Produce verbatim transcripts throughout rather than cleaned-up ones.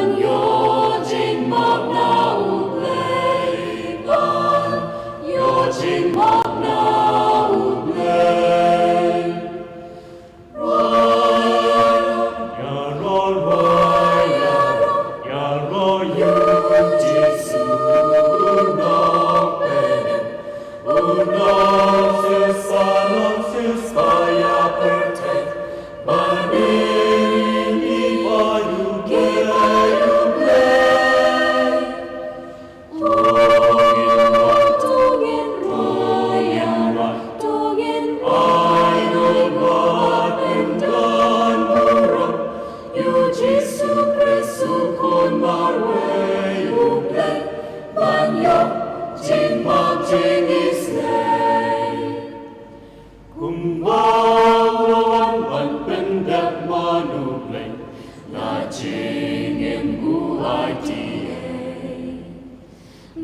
Ïoh jingmap na U Blei, ban ïoh jingmap na U Blei. Rwai, ïaroh, rwai, ïaroh, ïaroh ïa U Jisu u Nongpynim. U nongsiewspah, nongsiewspah ïa pyrthei. Ban ïeit ïa U Blei, U Blei. To ngin rwai, to ngin rwai ïaroh, to ngin ai nguh bad pyndonburom ïa U Jisu Khrist u Khun marwei U Blei, ban ïoh jingmap jingisynei. Kumba u la wan ban pyndep man U Blei, la jingim u aiti ei.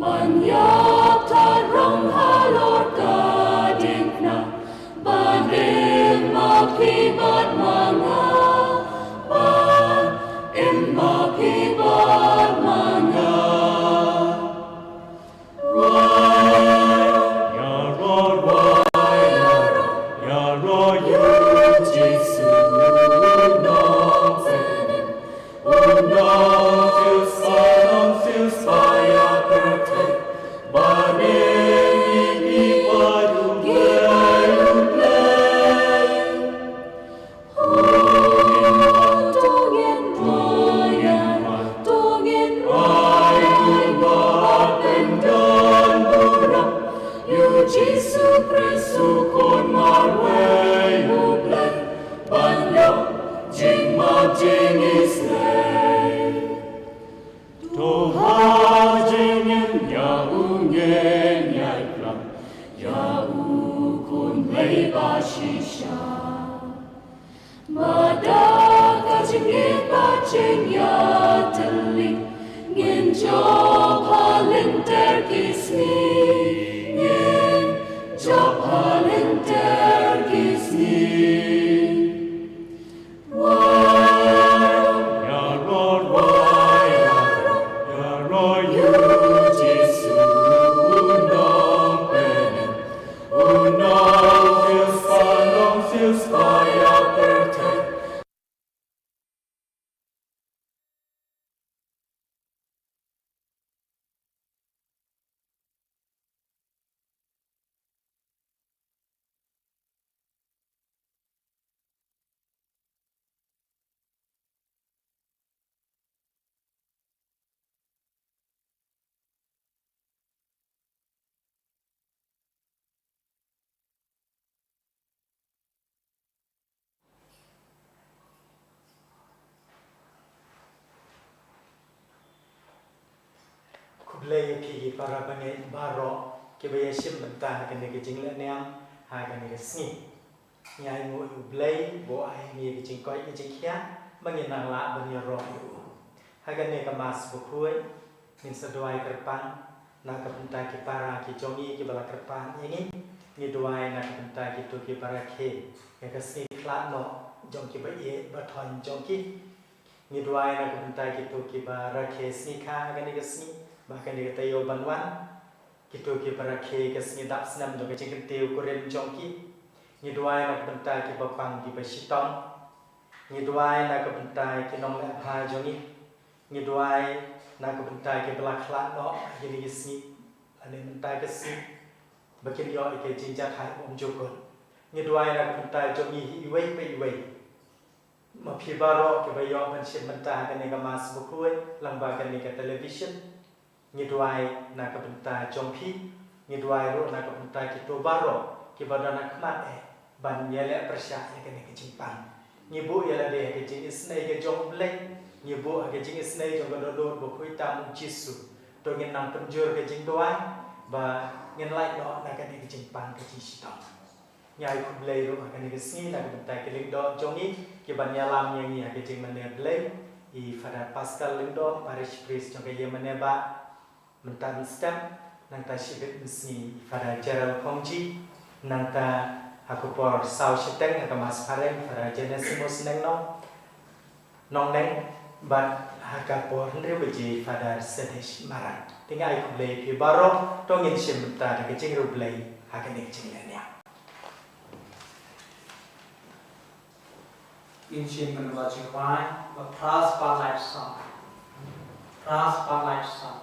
Ban ïap tyrong halor ka diengphna, ban im ma phi bad ma nga, ban im ma phi bad ma nga. Rwai, ïaroh, rwai, ïaroh, ïaroh ïa U Jisu u Nongpynim. U nongsiewspah, nongsiewspah ïa pyrthei. Ban ïeit ïa U Blei, U Blei. To ngin rwai, to ngin rwai, to ngin rwai, ïa U Jisu Khrist u Khun marwei U Blei, ban ïoh jingmap jingisynei. To ha jingim ïa u ngin ïaid lang, ïa U Khun Blei ba shisha. Bad da ka jingïeit bad jingïatylli, ngin jop ha lynter ki sngi, ngin jop ha lynter ki sngi. Rwai, ïaroh, rwai, ïaroh, ïaroh ïa U Jisu u Nongpynim. U nongsiewspah, nongsiewspah ïa pyrthei. Khublei ïa phi ki para bangeit baroh kiba ïashim bynta ha kane ka jinglehniam ha kane ka sngi. Ngi ainguh ïa U Blei ba u ai ïa ngi ka jingkoit ka jingkhiah ba ngin nang lah ban ïaroh ïa u. Ha kane ka Mass bakhuid ngin sa duwai kyrpang na ka bynta ki para ki jong ngi kiba la kyrpang ïa ngi. Ngi duwai na ka bynta kito kiba rakhe ïa ka sngi khlad noh jong kiba ïeit ba thoiñ jong ki. Ngi duwai na ka bynta kito kiba rakhe sngi kha ha kane ka sngi ba kane ka taïew ban wan. Kito kiba rakhe ka sngi dap snem jong ka jingkyntiew kurim jong ki. Ngi duwai na ka bynta kiba pang kiba shitom. Ngi duwai na ka bynta ki nongleh bha jong ngi. Ngi duwai na ka bynta kiba la khlad noh ha kine ki sngi lane mynta ka sngi ba kin ïoh ïa ka jingjahthait bymjukut. Ngi duwai na ka bynta jong ngi hi iwei pa iwei. Ma phi baroh kiba ïoh ban shim bynta ha kane ka Mass bakhuid lyngba kane ka television. Ngi duwai na ka bynta jong phi, ngi duwai ruh na ka bynta kito baroh kiba don ha khmat eh ban ïaleh pyrshah ïa kane ka jingpang. Ngi buh ïa lade ha ka jingisynei ka jong U Blei, ngi buh ha ka jingisynei jong ka dohnud ba poi tam U Jisu. To ngin nang pynjur ka jingduwai ba ngin lait noh na kane ka jingpang ka jingshitom. Ngi ai khublei ruh ha kane ka sngi na ka bynta ki lyngdoh jong ngi kiban ïalam ïa ngi ha ka jingmane Blei, i Father Pascal Lyngdoh, Parish Priest jong ka ïingmane bah. Mynta mynstep, nangta shibit mynsngi i Father Gerald Khongji, nangta ha ka por saw shiteng ha ka Mass phareng Father Genesimus Nengno. Nongneng, Bad ha ka por hynriew baje Father Sadish Marak. Te nga ai khublei ïa phi baroh, to ngin shim bynta da ka jingriewblei ha kane ka jinglehniam. Ngin shim bynta jingkhwai, ba Phra Spah Laipsang. Phra Spah Laipsang.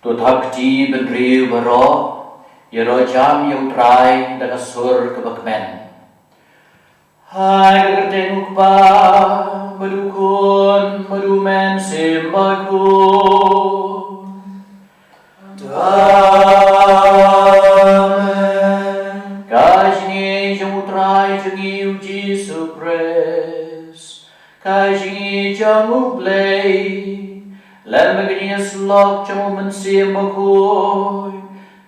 To thap kti bynriew baroh, ïaroh jam ïa U Trai da ka sur kaba kmen. Ha ka kyrteng U Kpa, bad U Khun, bad U Mynsiem Bakhuid. Amen. Ka jingïeit jong U Trai jong ngi U Jisu Khrist, ka jingïeit jong U Blei, lem bad ka jingïasyllok jong U Mynsiem Bakhuid,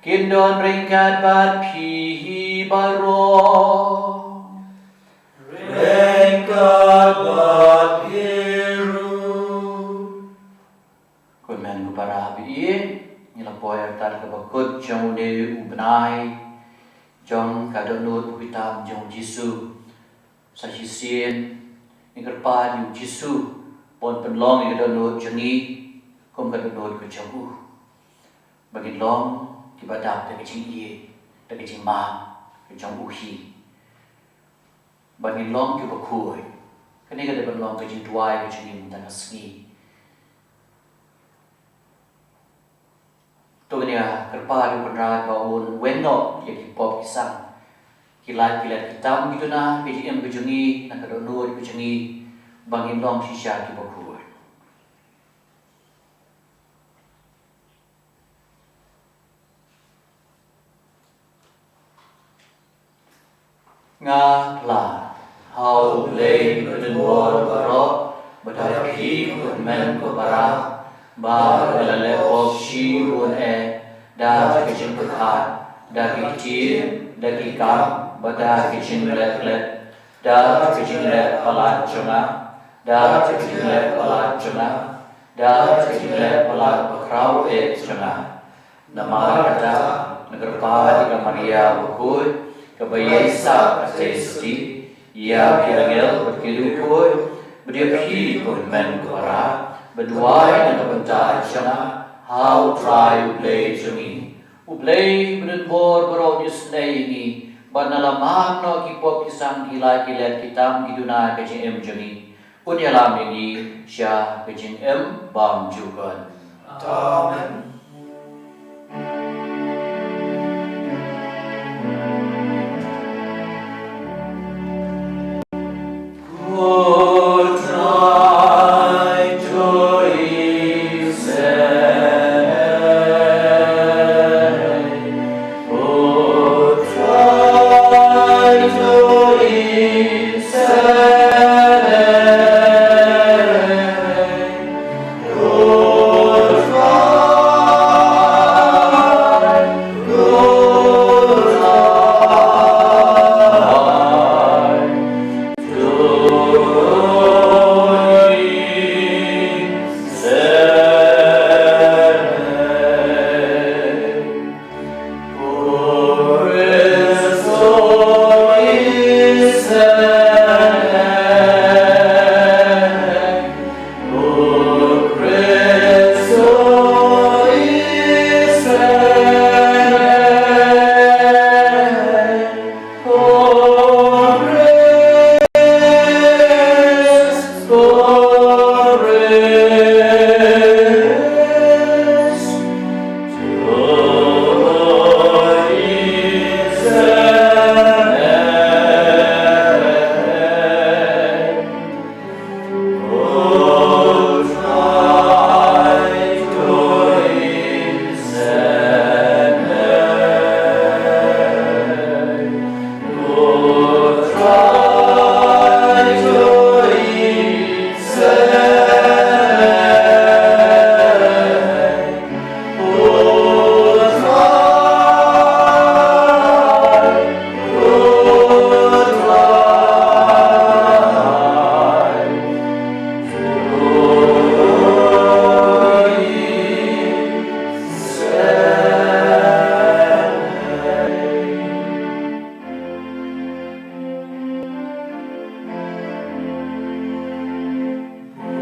kin don ryngkat bad phi hi baroh. Ryngkat bad phi ruh. Ko hynmen ko para ba ïeit, ngi la poi artat kaba kut jong une u bnai jong ka dohnud ba bitam jong U Jisu. Sa shisien ngi kyrpad ïa U Jisu ban pynlong ïa ka dohnud jong ngi kum ka dohnud ka jong u, ba ngin long kiba dap da ka jingïeit, da ka jingmam ka jong u hi. Ba ngin long kiba khuid. Kane ka dei ban long ka jingduwai ka jong ngi mynta ka sngi. To ngin ïa kyrpad ïa U Kynrad ba un weng noh ïa ki pop ki sang, ki lait ki let ki tam ki duna, ka jingim ka jong ngi, na ka dohnud ka jong ngi, ba ngin long shisha kiba khuid. Nga phla ha U Blei Badonbor baroh, bad ha phi ko hynmen ko para, Ba ka la leh pop shibun eh, da ka jingpyrkhat, da ki ktien, da ki kam, bad da ka jingleh klet, da ka jingleh palat jong nga, da ka jingleh palat jong nga, da ka jingleh palat bakhraw eh jong nga. Namar kata, nga kyrpad ïa ka Maria bakhuid, kaba ïaisah ka jingtei, ïa ki angel bad ki riewkhuid, bad ïa phi ko hynmen ko para, ba duwai na ka bynta jong nga ha U Trai U Blei jong ngi. U Blei ba don bor baroh un isynei ïa ngi, bad un ïalam noh ki pop ki sang ki lait ki let ki tam ki duna ka jingim jong ngi. Un ïalam ïa ngi sha ka jingim bymjukut. Amen.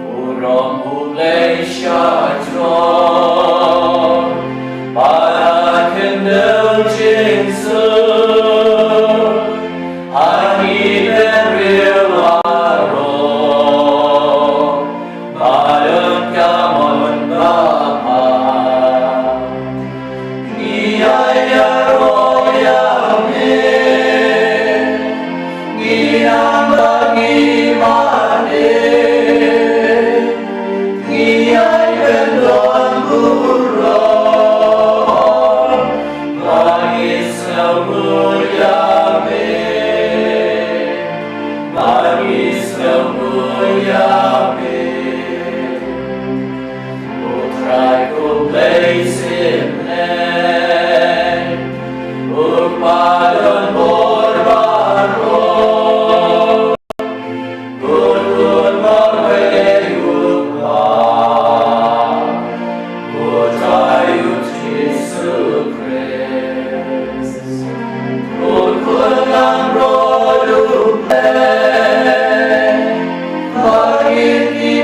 Burom U Blei sha jrong, bad ha khyndew jingsuk, ha ki bynriew baroh, bad ha ka mon bapha. Ngi ai ïaroh ïa me, ngi ïam bad ngi mane, ngi ai kyndon burom, ba ngi sngewnguh ïa me, ba ngi sngewnguh ïa me. U Trai ko Blei synshar, u Kpa don bor baroh, u Khun marwei u Kpa, u Trai u Jisu Khrist. U Khun Langbrot U Blei, ha ki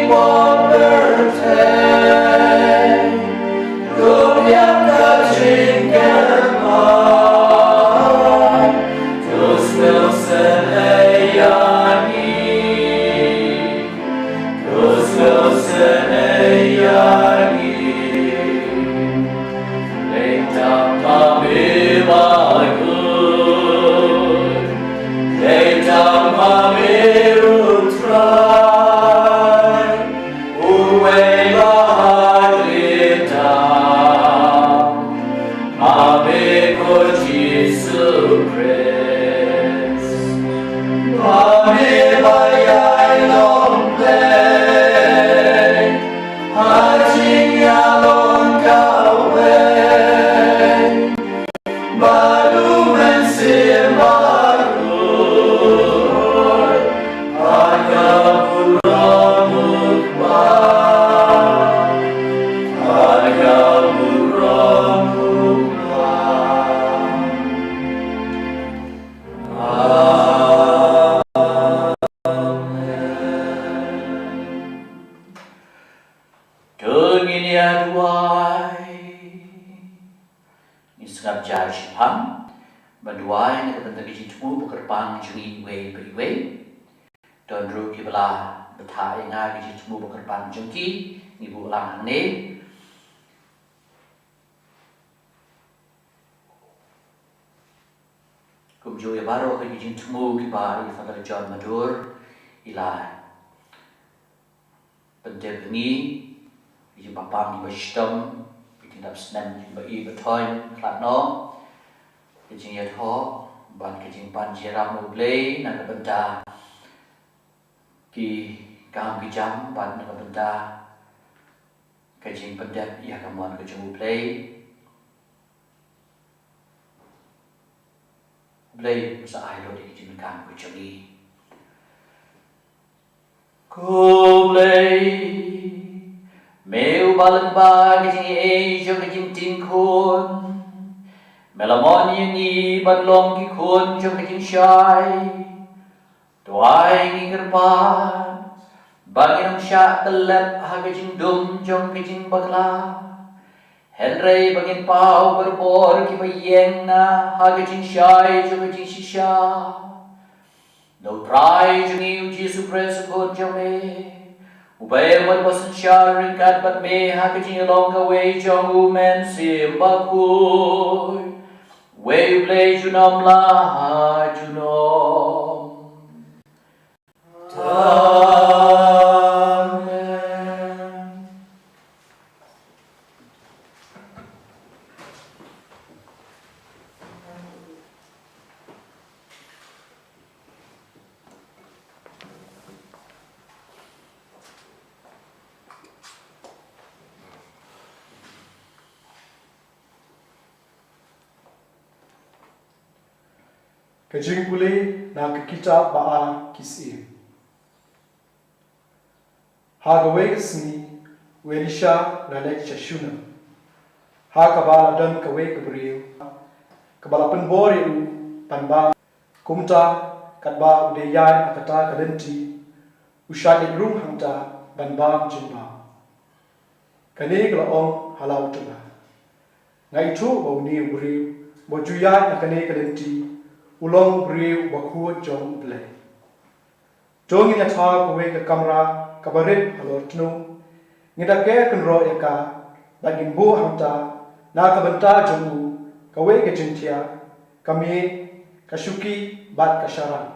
pop pyrthei, to biang ka jingkyrpad, to sngewsynei ïa ngi. To sngewsynei ïa ngi. Leit tam ma me bakhuid. Leit tam ma me U Trai, uwei ba ha leit tam. Ma me ko Jisu Khrist. Ma me ba ïai long Blei ha jingïaid kyrpang jong ngi iwei pa iwei. Don ruh kiba la bthah ïa nga ki jingthmu ba kyrpang jong ki, ngi buh lang hangne. Kumjuh ïa baroh ki jingthmu kiba i Father John Madur i la pyntip ha ngi, ki jingpang kiba shitom, ki jingdap snem kiba i ba thoiñ, khlad noh, ki jingïathoh bad ki jingpan jingïarap na U Blei na ka bynta ki kam ki jam bad na ka bynta ka jingpyndep ïa ka mon ka jong U Blei. U Blei un sa ai lut ïa ki jingkam ka jong ngi. Ko Blei, me uba lyngba ka jingaiei jong ka jingting khun, me la mon ïa ngi ban long ki khun jong ka jingshai. To ai ngi kyrpad ba ngin ym shah tyllep ha ka jingdum jong ka jingbakla, hynrei ba ngin paw barabor kiba ïeng na ha ka jingshai jong ka jingshisha. Da U Trai jong ngi U Jisu Khrist U Khun jong me, uba ïa mut ba synshar ryngkat bad me ha ka jingïalong kawei jong U Mynsiem Bakhuid, uwei U Blei junom la ha junom. Amen. Ka jingpule na ka kitab ba ar Ki Syiem. Ha kawei ka sngi, u Elisha u la leit sha Shunem, ha kaba la don kawei ka briew kaba la pynbor ïa u ban bam. Kumta, katba u dei ïaid na kata ka lynti, u shah leit rung hangta ban bam jingbam. Kane ka la ong ha la u tnga, nga ithuh ba une u briew ba ju ïaid na kane ka lynti u long u briew uba khuid jong U Blei. To ngin ïa thaw kawei ka kamra kaba rit halor tnum, ngin da ker kynroh ïa ka, bad ngin buh hangta na ka bynta jong u kawei ka jingthiah, ka miej, ka shuki bad ka sharang,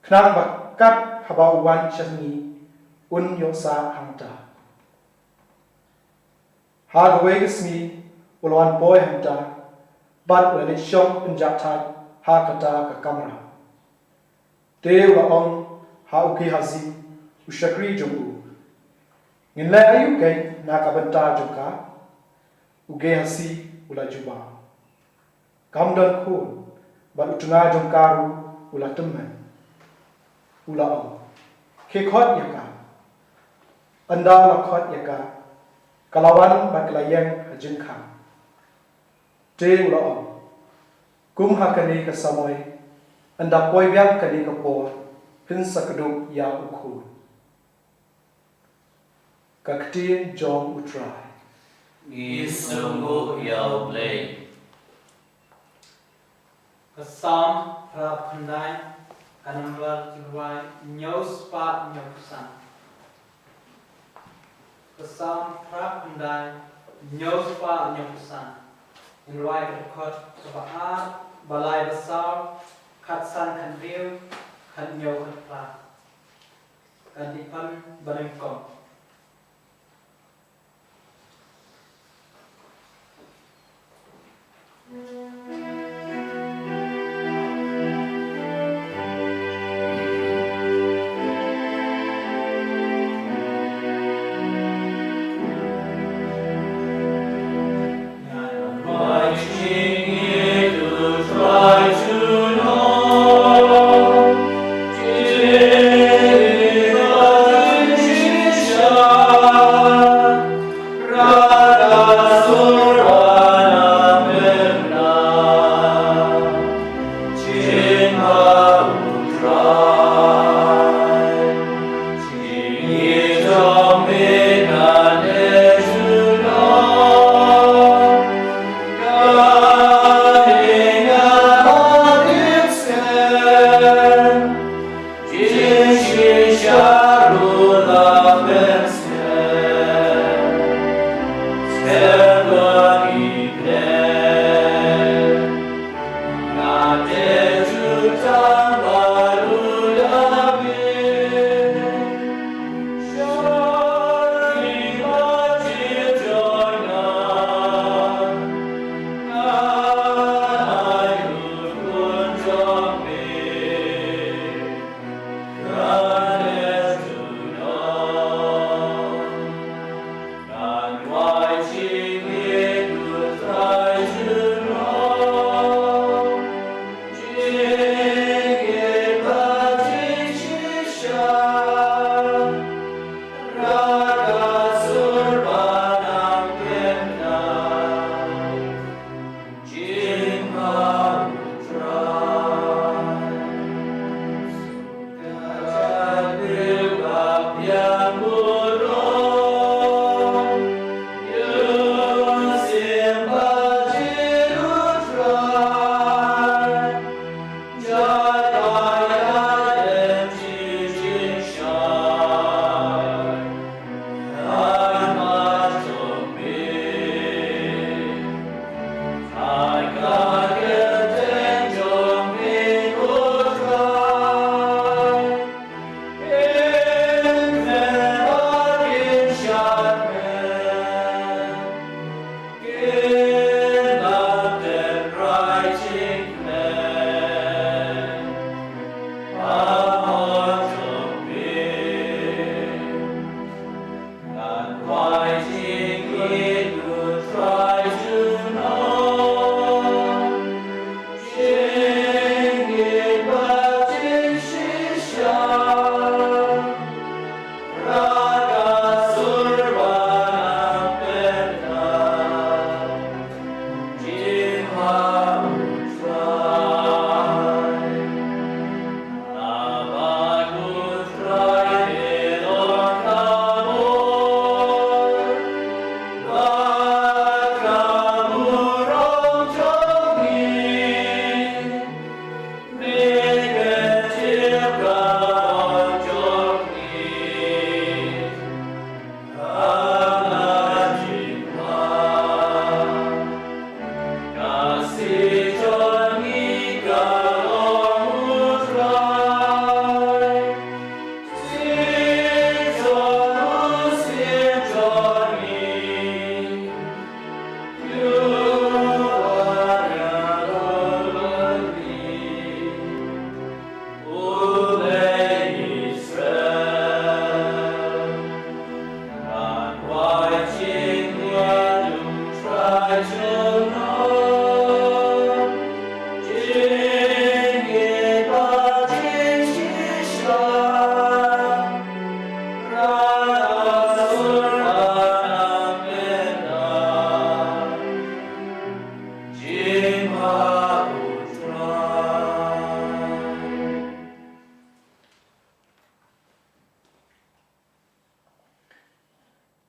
khnang ba kat haba u wan sha ngi un ïoh sah hangta. Ha kawei ka sngi u la wan poi hangta, bad u la leit shong pynjah thait ha kata ka kamra. Te u la ong ha u Gehazi, u shakri jong u, ngin leh aïu keiñ na ka bynta jong ka? U Gehazi u la jubab, kam don khun, bad u tnga jong ka ruh u la tymmen. U la ong, khie khot ïa ka. Ynda u la khot ïa ka, ka la wan bad ka la ïeng ha jingkhang. Te u la ong, kum ha kane ka samoi, ynda poi biang kane ka por, phin sa kdup ïa u khun. Ka ktien jong U Trai. Ngi sngewnguh ïa U Blei. Ka Salm phra phew khyndai, ka number jingïarap hynñiew spah hynñiew phew san. Ka Salm phra phew khyndai, hynñiew spah hynñiew phew san. Ngin rwai ka dkhot kaba ar, ba lai, ba saw, khatsan, khathynriew, khathynñiew, khatphra. Kan dei ban pynbna kum.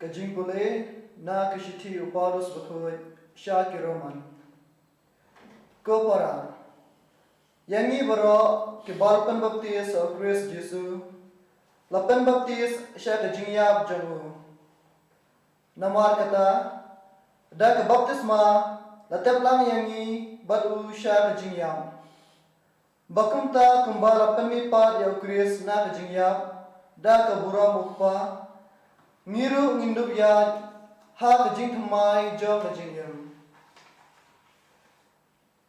Ka jingpule na ka shithi u Paulus bakhuid sha ki Roman. Ko para, ïa ngi baroh kiba la pynbaptis ha u Khrist Jisu, la pynbaptis sha ka jingïap jong u. Namar kata, da ka baptisma la tep lang ïa ngi bad u sha ka jingïap. Ba kumta kumba la pynmihpat ïa u Khrist na ka jingïap da ka burom u Kpa, ngi ruh ngin dup ïaid ha ka jingthymmai jong ka jingim.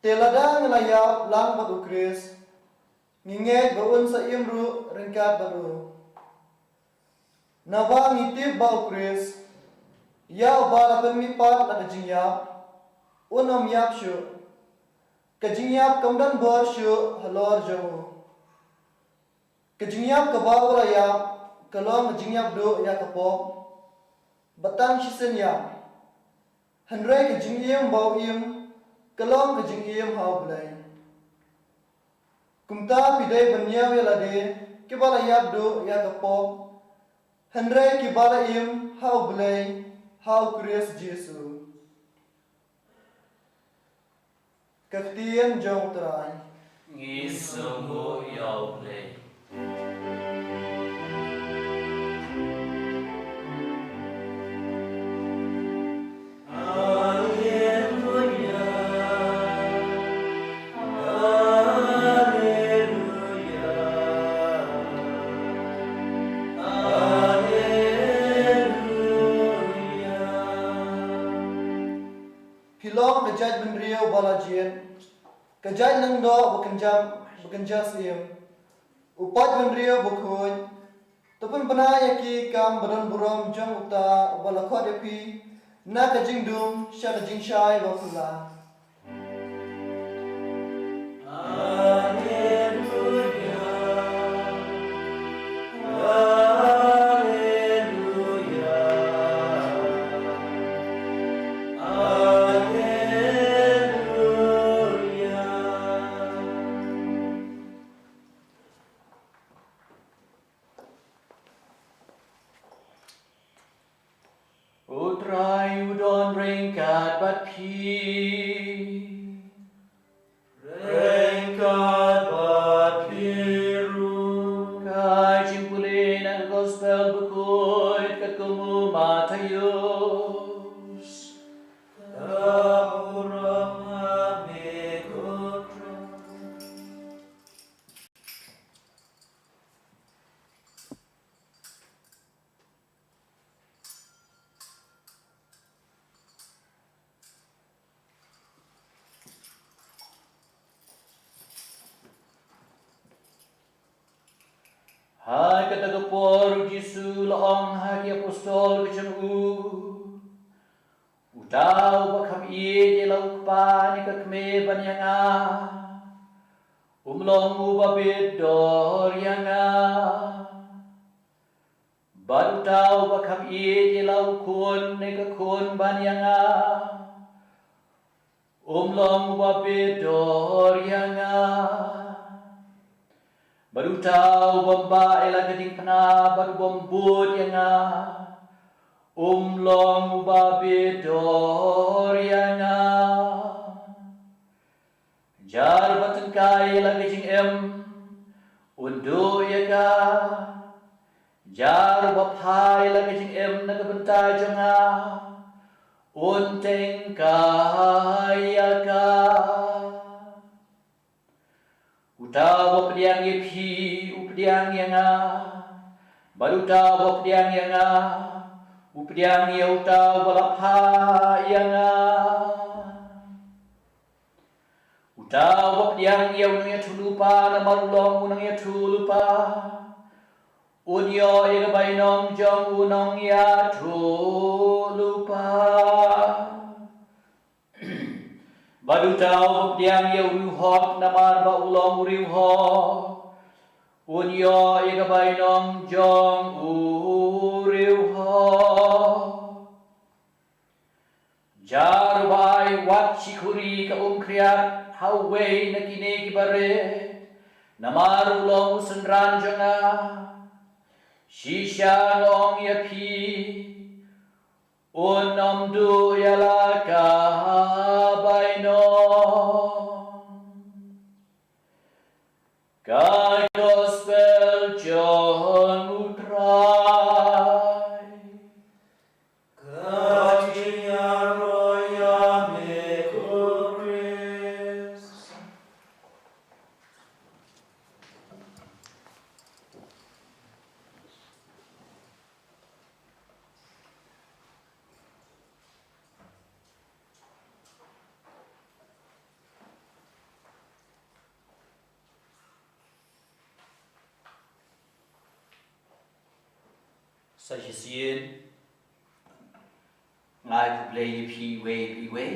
Te lada ngi la ïap lang bad u Khrist, ngi ngeit ba un sa im ruh ryngkat bad u. Naba ngi tip ba u Khrist, ïa uba la pynmihpat na ka jingïap, un ym ïap shuh. Ka jingïap kam don bor shuh halor jong u. Ka jingïap kaba u la ïap ka long ka jingïap duh ïa ka pop ba tang shisien ïap. Hynrei ka jingim ba u im ka long ka jingim ha u Blei. Kumta phi dei ban ñiew ïa lade kiba la ïap duh ïa ka pop, hynrei kiba la im ha u Blei ha u Khrist Jisu. Ka ktien jong u Trai. Ngi sngewbha ïa u Blei. Alleluia. Alleluia. Alleluia. Phi long ka jaitbynriew ba la jied, ka jait lyngdoh ba kynja, ba kynja syiem, u paidbynriew bakhuid. To pynbna ïa ki kam ba don burom jong uta uba la khot ïa phi na ka jingdum sha ka jingshai ba khuid. Alleluia. Alleluia. Alleluia. U Trai u don ryngkat bad phi. Ryngkat bad phi ruh. Ka jingpule na ka Gospel bakhuid katkum u Mathaios. Ka burom ha me ko Trai. Ha kata ka por u Jisu u la ong ha ki apostol ka jong u, uta uba kham ïeit ïa la u kpa ne ka kmie ban ïa nga, um long uba bit dor ïa nga. Bad uta uba kham ïeit ïa la u khun ne ka khun ban ïa nga, um long uba bit dor ïa nga. Bad uta ubym bah ïa la ka diengphna bad ubym bud ïa nga, um long uba bit dor ïa nga. Jar ba tyngkai ïa la ka jingim, un duh ïa ka. Jar ba phai ïa la ka jingim na ka bynta jong nga, un tyngkai ïa ka. Uta uba pdiang ïa phi, u pdiang ïa nga. Bad uta uba pdiang ïa nga, u pdiang ïa uta uba la phah ïa nga. Uta uba pdiang ïa u nongïathuhlypa namar u long u nongïathuhlypa, un ïoh ïa ka bainong jong u nongïathuhlypa. Bad uta uba pdiang ïa u riewhok namar ba u long u riewhok, un ïoh ïa ka bainong jong u riewhok. Jar ba ai wat shi khuri ka umkhriat ha uwei na kine ki barit, namar u long u synran jong nga. Shisha nga ong ïa phi, Un ym duh ïa la ka bainong. Ka Gospel jong U Trai. Ka jingïaroh ïa me ko Khrist. Sa shisien nga ai khublei ïa phi iwei pa iwei.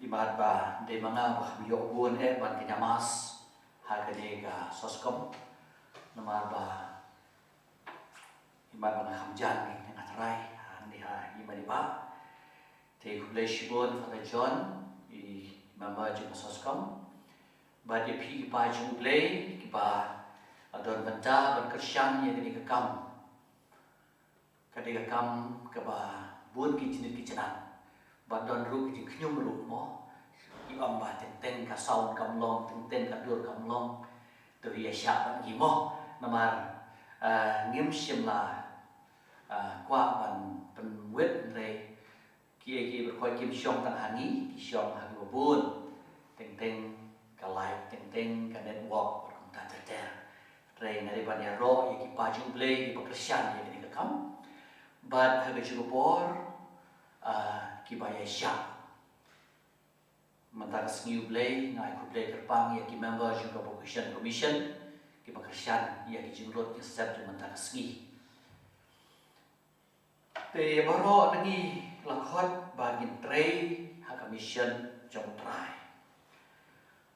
Imat ba dei ma nga ba kham ïoh bun eh ban kynja mass ha kane ka SOSCOM. Namar ba imat ba nga kham jan ngi nga trai ha ni ha i mari ba. Te khublei shibun Father John, i member jong ka SOSCOM. Bad ïa phi ki paidbah jong U Blei kiba la don bynta ban kyrshan ïa kane ka kam. Ka dei ka kam kaba bun ki jingit ki jingman. Bad don ruh ki jingkhñium ruh mo. Ki ong ba teng teng ka sound kam long, teng teng ka dur kam long. To ïa shah ban ngi mo. Namar, eh, ngim shym la, eh, kwah ban pynwit hynrei kiei kiei baroh kim shong tang ha ngi, ki shong ha kiba bun. Teng teng ka light, teng teng ka network, bad kumta ter ter. Hynrei nga dei ban ïaroh ïa ki paidbah jong U Blei kiba kyrshan ïa kane ka kam. Bad ha ka juh ka por, ah, kiba ïa shah. Mynta ka sngi U Blei, nga ai khublei kyrpang ïa ki member jong ka Vocation Commission, kiba kyrshan ïa ki jinglut ki step jong mynta ka sngi. Te baroh na ngi la khot ba ngin trei ha ka mission jong U Trai.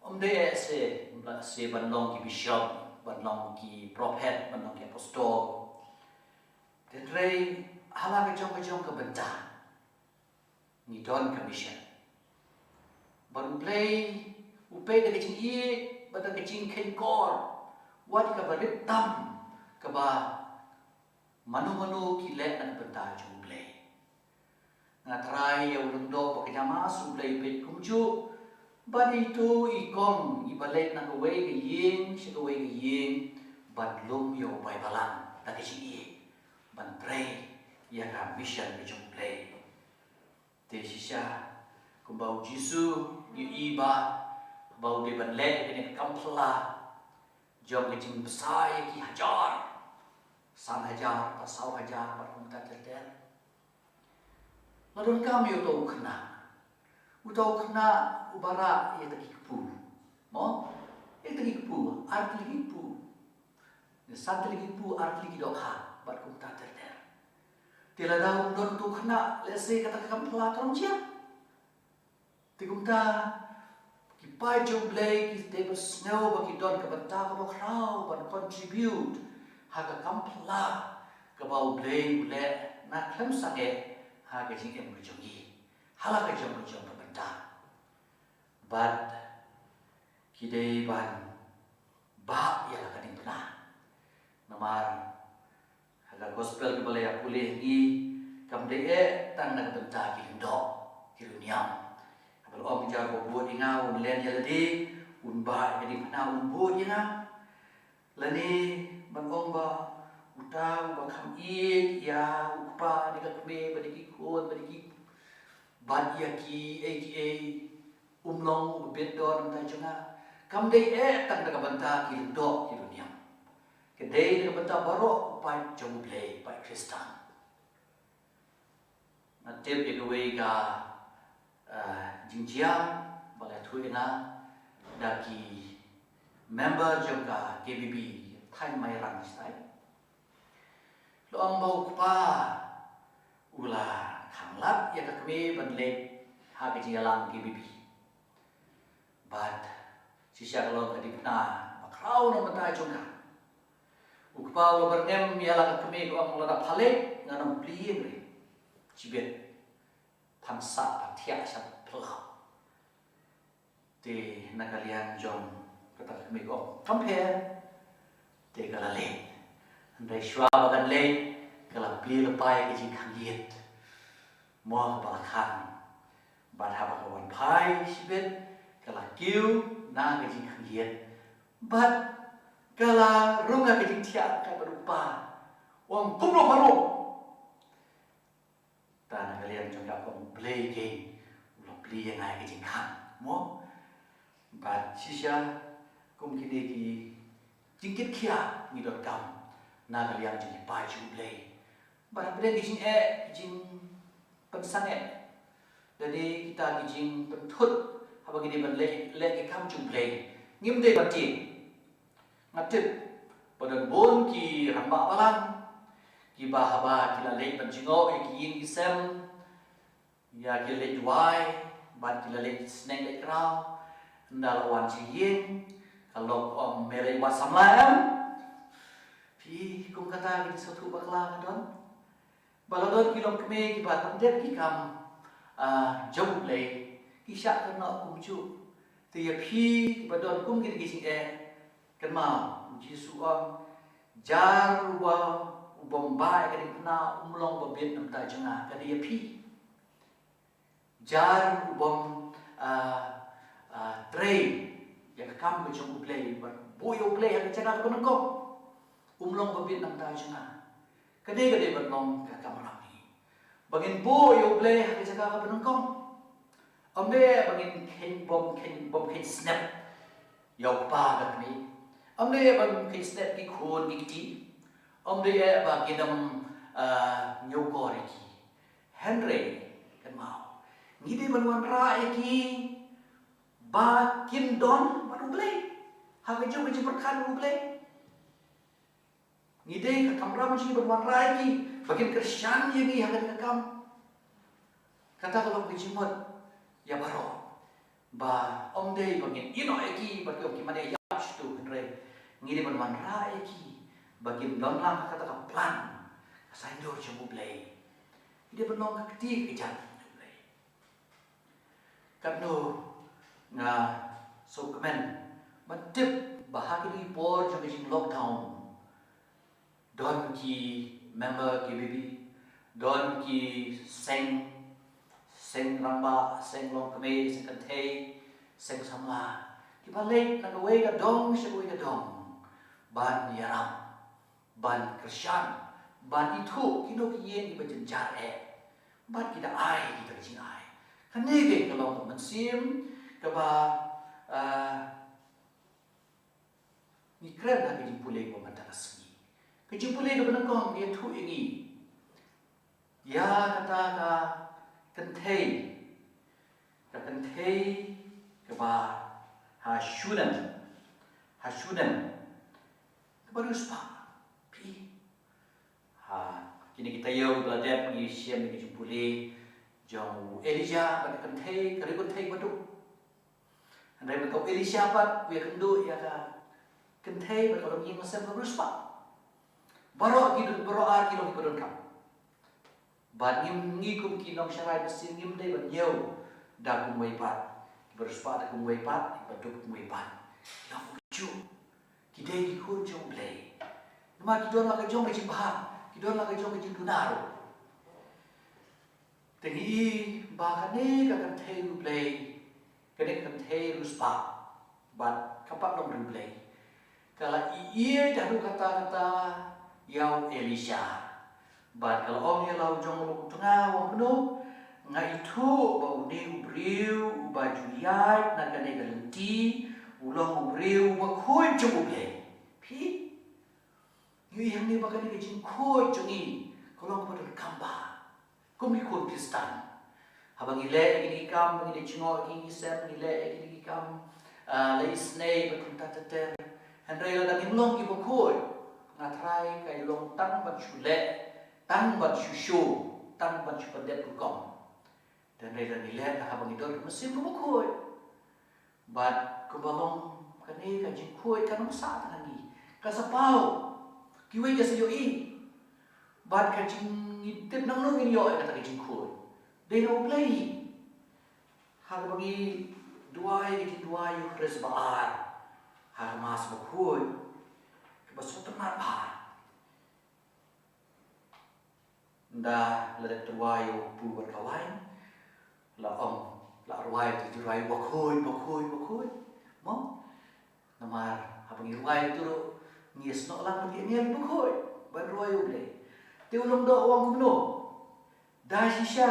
Ym dei eh se, ym lah se ban long ki bishop, ban long ki prophet, ban long ki apostol. Te trei ha la ka jong ka jong ka bynta. Ngi don ka mission. Bad U Blei u peit da ka jingïeit bad da ka jingkheiñ kor. Wat kaba rit tam kaba mano mano ki leh na ka bynta jong U Blei. Nga trai ïa u lyngdoh ba ka jingmas U Blei u peit kumjuh. Bad ito i kong iba leit na kawei ka ïing sha kawei ka ïing ban lum ïa u bai balang da ka jingïeit ban trei ïa ka mission ka jong U Blei. Te shisha kumba U Jisu u ïohi ba, ba u dei ban leh ïa kane ka kam phylla jong ka jingbsa ïa ki hajar, san hajar bad saw hajar bad kumta ter ter. La donkam ïa uto u khynnah. Uto u khynnah uba rah ïa kita ki kpu. Mo? Ïa kita ki kpu, ar tylli ki kpu. San tylli ki kpu, ar tylli ki dohkha bad kumta ter ter. Te lada um don uto u khynnah, lehse kata ka kam phylla ka long jia. Te kumta ki paid jong U Blei ki dei ban sngew ba ki don ka bynta kaba khraw ban contribute ha ka kam phylla kaba U Blei u leh na khlem sangeh ha ka jingim ka jong ngi, ha la ka jong ka jong ka bynta. Bad ki dei ban bah ïa la ka diengphna. Namar ha ka gospel kaba la ïa pule ha ngi, kam dei eh tang na ka bynta ki lyngdoh ki riewniam. Haba la ong jar ba bud ïa nga un len ïa lade, un bah ïa ka diengphna un bud ïa nga. Lane ban ong ba uta uba kham ïeit ïa u kpa ne ka kmie bad ïa ki khun bad ïa ki, bad ïa kiei kiei, um long uba bit don na ka bynta jong nga. Kam dei eh tang na ka bynta ki lyngdoh ki riewniam. Ka dei na ka bynta baroh u paid jong U Blei, paid Khristan. Nga tip ïa kawei ka, eh, jingjia ba la ïathuh ïa nga da ki member jong ka K B B thaiñ Mairang shatai. La ong ba u kpa u la khanglad ïa ka kmie ban leit ha ka jingïalang K B B. Bad shisha ka long ka diengphna ba khraw na ka bynta jong ka. U kpa u la byrngem ïa la ka kmie, ka ong lada pha leit ngan ym plie ïing re. Shibit phan sah phan thiah sha phyllaw. Te na ka liang jong kata ka kmie ka ong kam pher. Te ka la leit. Hynrei shuwa ba kan leit, Ka la plie lypa ïa ka jingkhang ïit. Mo, kaba la khang. Bad haba ka wan phai shibit, ka la kiew na ka jingkhang ïit. Bad ka la rung ha ka jingthiah ka bad u kpa. U ong, kumno pha rung? Ta na ka liang jong ka, ong, U Blei keiñ u la plie ïa nga ïa ka jingkhang. Mo? Bad shisha kum kine ki jingkitkhia ngi donkam na ka liang jong ki paid jong U Blei. Bad hapdeng ki jingeh, ki jingpynsangeh, lane kita ki jingpynthut haba ngi dei ban leh, leh ki kam jong U Blei, ngim dei ban tieng. Nga tip ba don bun ki rangbah balang kiba haba ki la leit ban jngoh ïa ki ïing ki sem, ïa ki leit duwai, bad ki la leit sneng leit kraw, ynda la wan sha ïing, ka lok ong, me leit wad samla em? Phi, kum kata ki jingsngewthuh bakla ka don. Ba la don ki longkmie kiba tang dep ki kam, ah, jong U Blei, ki shah kynnoh kumjuh. Te ïa phi kiba don kum kine ki jingeh, kynmaw, U Jisu u ong, jar uba, u bym bah ïa ka diengphna um long uba bit na bynta jong nga. Ka dei ïa phi. Jar u bym, ah, ah, trei ïa ka kam ka jong U Blei, bad buh ïa U Blei ha ka jaka kaba nyngkong, um long ba bit na ka bynta jong nga. Kane ka dei ban long ka kamram hi, ba ngin buh ïa U Blei ha ka jaka kaba nyngkong. Ym dei ba ngin kheiñ, bym kheiñ, bym kheiñ snep ïa u kpa ka kmie. Ym dei ba ngin kheiñ snep ki khun ki kti. Ym dei ba ngin ym, ah, ñiewkor ïa ki. Hynrei, kynmaw, ngi dei ban wanrah ïa ki ba kin don bad U Blei ha ka jong ka jingpyrkhat U Blei. Ngi dei, ka kamram jong ngi ban wanrah ïa ki ba kin kyrshan ïa ngi ha kane ka kam. Kata ka long ka jingmut ïa baroh, ba ym dei ba ngin ïehnoh ïa ki bad ki ong ki mane ïap shuh, hynrei ngi dei ban wanrah ïa ki ba kin don lang ha kata ka plan, ka saiñdur jong U Blei. Ngi dei ban long ka kti ka jait jong U Blei. Katno nga sngewkmen ban tip ba ha kine ki por jong ka jing lockdown, don ki member K B B, don ki seng, seng rangbah, seng longkmie, seng kynthei, seng samla, kiba leit na kawei ka dong sha kawei ka dong ban ïarap, ban kyrshan, ban ithuh kino ki ïing kiba jynjar eh, bad ki da ai kita ki jingai. Kane ka long ka mynsiem kaba, ah, ngi kren ha ka jingpule kaba mynta ka sngi. Ka jingpule kaba nyngkong ka ïathuh ïa ngi ïa kata ka kynthei, ka kynthei kaba ha Shunem, ha Shunem, kaba riewspah. Phi, ha kine ki taïew kiba la dep ngi shem ïa ka jingpule jong u Elijah bad ka kynthei, ka riew kynthei ba duk. Hynrei mynta u Elisha pat u ïakynduh ïa ka kynthei bad ka long ïing ka sem kaba riewspah. Baroh ki don, baroh ar ki long kiba donkam. Bad ngim, ngi kum ki nongsharai mynsiem ngim dei ban ñiew da kumwei pat, kiba riewspah da kumwei pat, kiba duk kumwei pat. Ki long kumjuh. Ki dei ki khun jong U Blei. Namar ki don la ka jong ka jingbha, ki don la ka jong ka jingduna ruh. Te ngi i ba kane ka kynthei U Blei, kane ka kynthei riewspah, bad ka pat long ri U Blei, ka la ïeit haduh katta katta ïa u Elisha. Bad ka la ong ïa la u jong u tnga, u ong kumno, nga ithuh ba une u briew uba ju ïaid na kane ka lynti u long u briew uba khuid jong U Blei. Phi, ngi i hangne ba kane ka jingkhuid jong ngi ka long kaba donkam bha. Kum ki khun Khristan, haba ngi leh ïa kine ki kam, ngi leh jngoh ïa kine ki sem, ngi leh ïa kine ki kam, ah, leh isynei bad kumta ter ter. Hynrei lada ngim long kiba khuid, nga tharai ka long tang ban shu leh, tang ban shu show, tang ban shu pyndep rukom. Hynrei lada ngi leh, haba ngi don ka mynsiem kaba khuid, bad kumba long kane ka jingkhuid kan ym sah tang ha ngi. Ka sa paw, kiwei ki sa ïohi. Bad ka jing, ngi tip nangno ngin ïoh ïa kata ka jingkhuid. Dei na U Blei. Ha kaba ngi duwai ka jingduwai Ïukharist ba ar ha ka Mass bakhuid, kaba sngewtynnat bha. Da la dep tyrwa ïa u pu bad ka waiñ, la ong, la rwai te ju rwai bakhuid, bakhuid, bakhuid. Mo? Namar haba ngi rwai te ruh ngi snoh lang ngi ngi bakhuid ban rwai U Blei. Te u lyngdoh u ong kumno? Da shisha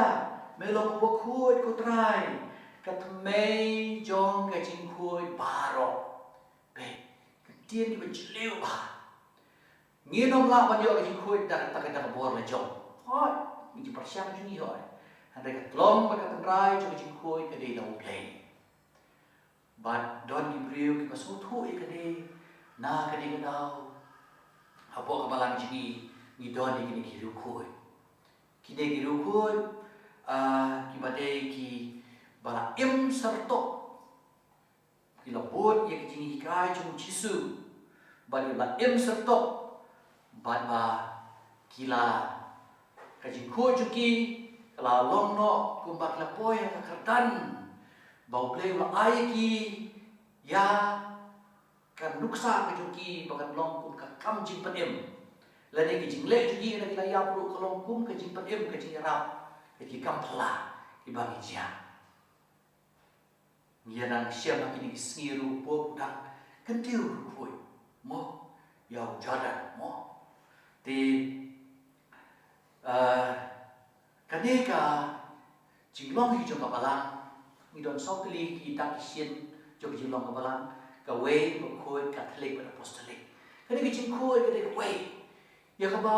me long bakhuid ko Trai, ka thymmei jong ka jingkhuid baroh. Be, ka ktien kiba jylliew bha. Ngin ym lah ban ïoh ka jingkhuid da kata ka bor la jong. Hooid, ngi jingpyrshang jong ngi hooid. Hynrei ka tlong bad ka tynrai jong ka jingkhuid ka dei na U Blei. Bad don ki briew kiba sngewthuh ïa kane na kane ka daw. Hapoh ka balang jong ngi ngi don ïa kine ki riewkhuid. Kine ki riewkhuid, ah, kiba dei kiba la im syrtok. Ki la bud ïa ka jinghikai jong u Jisu bad ki la im syrtok bad ba ki la, ka jingkhuid jong ki ka la long noh kumba ki la poi ha ka kyrdan ba U Blei u la ai ïa ki ïa ka nuksa ka jong ki ba kan long kum ka kam jingpynim. Lane ka jingleh jong ki haba ki la ïap ruh ka long kum ka jingpynim, ka jingïarap, ka jingkam phylla kiba ngi jia. Ngi ïa dang shem ha kine ki sngi ruh u Pope u dang kyntiew riewkhuid mo ïa u Jordan mo. Te, eh, kane ka jinglong hi jong ka balang, ngi don saw tylli ki dak ki shin jong ka jinglong ka balang, kawei, bakhuid, Katholik bad Apostolic. Kane ka jingkhuid ka dei kawei. Ïa kaba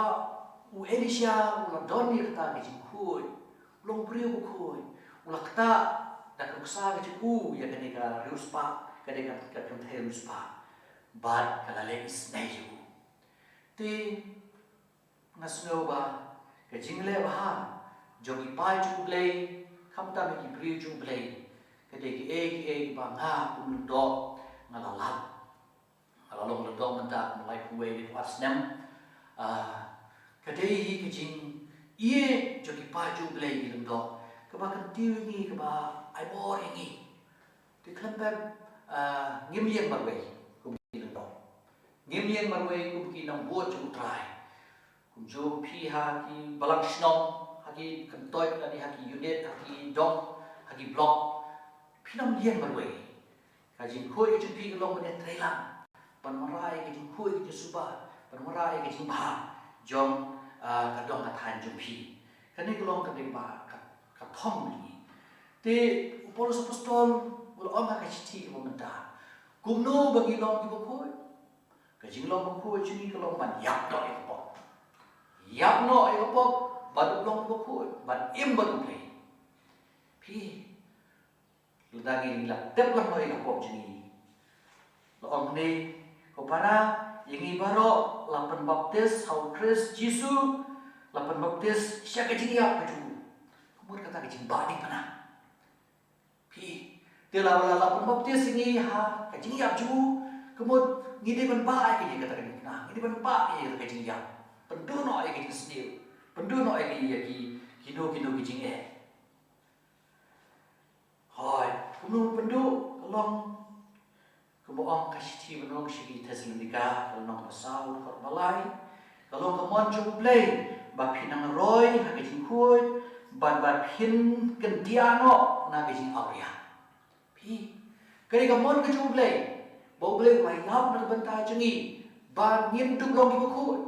u Elisha u la don ïa kata ka jingkhuid, u long briew bakhuid, u la ktah da ka nuksa ka jong u ïa kane ka riewspah, kane ka, ka kynthei riewspah. Bad ka la leh isynei ïa u. Te nga sngew ba ka jingleh bha jong ki paid jong U Blei, khamtam ïa ki briew jong U Blei, ka dei kiei kiei ba nga kum u lyngdoh nga la lap. Nga la long lyngdoh mynta kum laiphew wei laiphew ar snem. Ah, ka dei hi ka jingïeit jong ki paid jong U Blei, ki lyngdoh kaba kyntiew ïa ngi, kaba ai bor ïa ngi. Te khlem pep, ah, ngim ïeng marwei kum ki lyngdoh. Ngim ïeng marwei kum ki nongbud jong U Trai. Kumjuh phi ha ki balang shnong, ha ki kyntoit lane ha ki unit, ha ki dong, ha ki block, phin ym ïeng marwei. Ka jingkhuid ka jong phi ka long ban ïatreilang, ban wanrah ïa ka jingkhuid ka jingsuba, ban wanrah ïa ka jingbha jong, ah, ka dong ka thaiñ jong phi. Kane ka long kaba ka, ka thong jong ngi. Te u Paulus Apostol u la ong ha ka shithi kaba mynta, kumno ba ngi long kiba khuid? Ka jinglong bakhuid jong ngi ka long ban ïap noh ïa ka pop. Ïap noh ïa ka pop bad long bakhuid, ban im bad U Blei. Phi, lada ngi la tep lang noh ïa ka pop jong ngi, la ong ne, ko para, ïa ngi baroh la pynbaptis ha U Khrist Jisu, la pynbaptis sha ka jingïap ka jong u. Ka mut kata ka jingbah dei pynah. Phi, te la, la, la pynbaptis ïa ngi ha ka jingïap jong u, ka mut ngi dei ban bah ïa kata ka jingpynah, ngi dei ban bah ïa kata ka jingïap. Pynduh noh ïa ka jingsniew, pynduh noh ïa ki, ïa ki, kino kino ki jingeh. Hooid, kumno pynduh, ka long Kumba ong ka shithi ba nyngkong sha ki Thessalonika, ka lynnong ba saw, dkhot ba lai. Ka long ka mon jong U Blei ba phin nang roi ha ka jingkhuid bad ba phin kyndiah noh na ka jingawria. Phi, ka dei ka mon ka jong U Blei ba U Blei u la ïap na ka bynta jong ngi ba ngin dup long kiba khuid.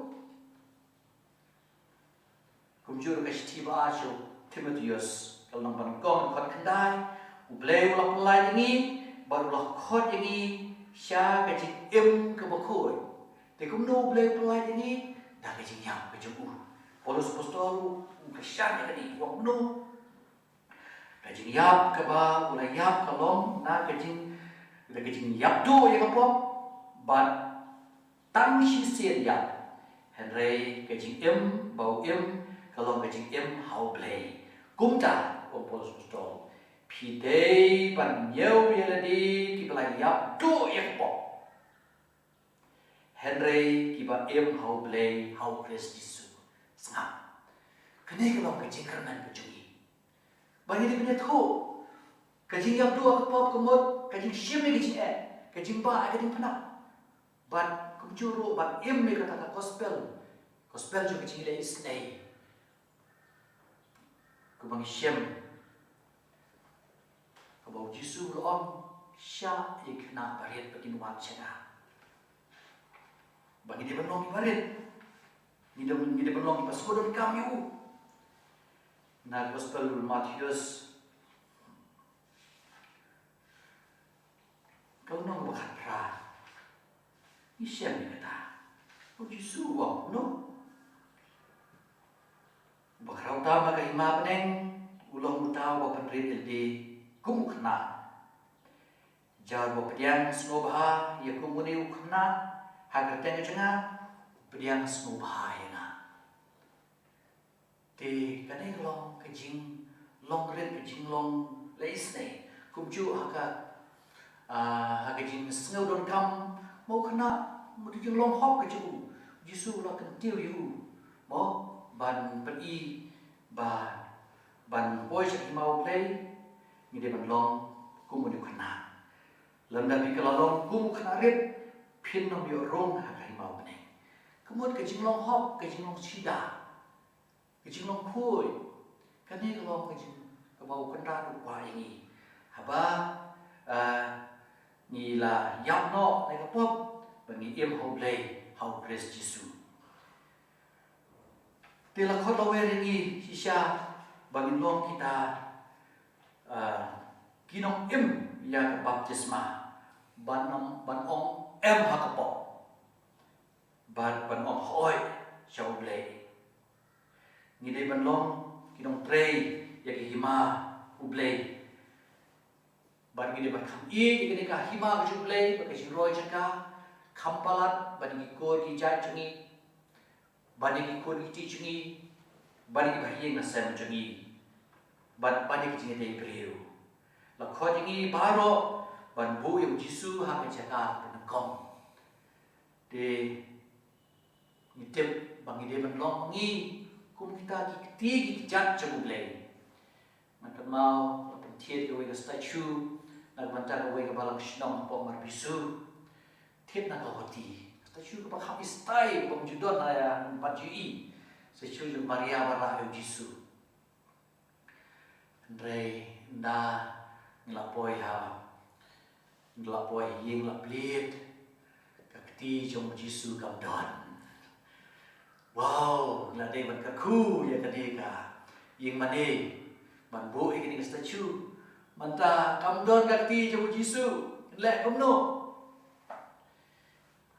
Kumjuh ruh ka shithi ba ar sha u Timotheus, ka lynnong ba nyngkong, dkhot khyndai, U Blei u la pyllait ïa ngi bad u la khot ïa ngi sha ka jingim kaba khuid. Te kumno U Blei u pyllait ïa ngi? Da ka jingïap ka jong u. Paulus Apostol u kyrshan ïa kane, u ong kumno? Ka jingïap kaba u la ïap ka long na ka jing, da ka jingïap duh ïa ka pop bad tang shisien ïap. Hynrei ka jingim ba u im ka long ka jingim ha U Blei. Kumta, ong u Paulus Apostol, phi dei ban ñiew ïa lade kiba la ïap duh ïa ka pop. Hynrei kiba im ha U Blei ha U Khrist Jisu. Sngap. Kane ka long ka jingkyrmen ka jong ngi. Ba ngi dei ban ïathuh. Ka jingïap duh ka pop ka mut ka jingshim ïa ka jingeh, ka jingbah ïa ka jingpynah. Bad kumjuh ruh ban im ïa kata ka gospel. Gospel jong ka jingleh isynei. Kumba ngi shem, kaba u Jisu u la ong, shah ïa ki khynnah barit ba kin wad sha nga. Ba ngi dei ban long ki barit. Ngi dei, ngi dei ban long kiba sngewdonkam ïa u. Na Gospel u Mathaios, ka lynnong ba khatphra, ngi shem ïa kata. U Jisu u ong kumno? Ba khraw tam ha ka hima bneng, u long uta uba pynrit ïalade kum u khynnah. Jar uba pdiang sngewbha ïa kum une u khynnah ha ka kyrteng jong nga, u pdiang sngewbha ïa nga. Te kane ka long ka jinglong rit, ka jinglong leh isynei. Kumjuh ha ka, ah, ha ka jingsngew donkam, mo, kane ka mut ka jinglong hok ka jong u. Jisu u la kyntiew ïa u, mo, ban pyni ba, ban poi sha ka hima U Blei, ngi dei ban long kum une u khynnah. Lada phi ka la long kum u khynnah rit, phin ym ïoh rung ha ka hima U Blei. Ka mut ka jinglong hok, ka jinglong sida, ka jinglong khuid, kane ka long ka jing, kaba u Kynrad u kwah ïa ngi. Haba, ah, ngi la ïap noh na ka pop, ba ngi im ha U Blei, ha U Khrist Jisu. Te la khot lawei ïa ngi shisha ba ngin long kita, ah, ki nongim ïa ka baptisma, ban ong, ban ong em ha ka pop, bad ban ong hooid sha U Blei. Ngi dei ban long ki nongtrei ïa ka hima U Blei. Bad ngi dei ban kham ïeit ïa kane ka hima ka jong U Blei, bad ka jingroi jong ka, kham palat ban ïa ki kur ki jait jong ngi, ban ïa ki khun ki kti jong ngi, ban ïa ki bahaïing hasem jong ngi, bad ban ïa ki jingïadei briew. La khot ïa ngi baroh ban buh ïa u Jisu ha ka jaka kaba nyngkong. Te ngi tip ba ngi dei ban long ngi kum kita ki kti ki kjat jong U Blei. Nga kynmaw la pynthied kawei ka statue na ka bynta kawei ka balang shnong hapoh Marbisu. Thied na ka Guwahati. Statue kaba kham istai, kaba ym ju don ha ïa, bad ju i. Statue jong Maria ba rah ïa u Jisu. Hynrei ynda ngi la poi ha, ngi la poi ha ïing la plied, ka kti jong u Jisu kam don. Wow, ngi la dei ban kyrkhu ïa kane ka ïing mane ban buh ïa kane ka statue. Mynta kam don ka kti jong u Jisu. Leh kumno?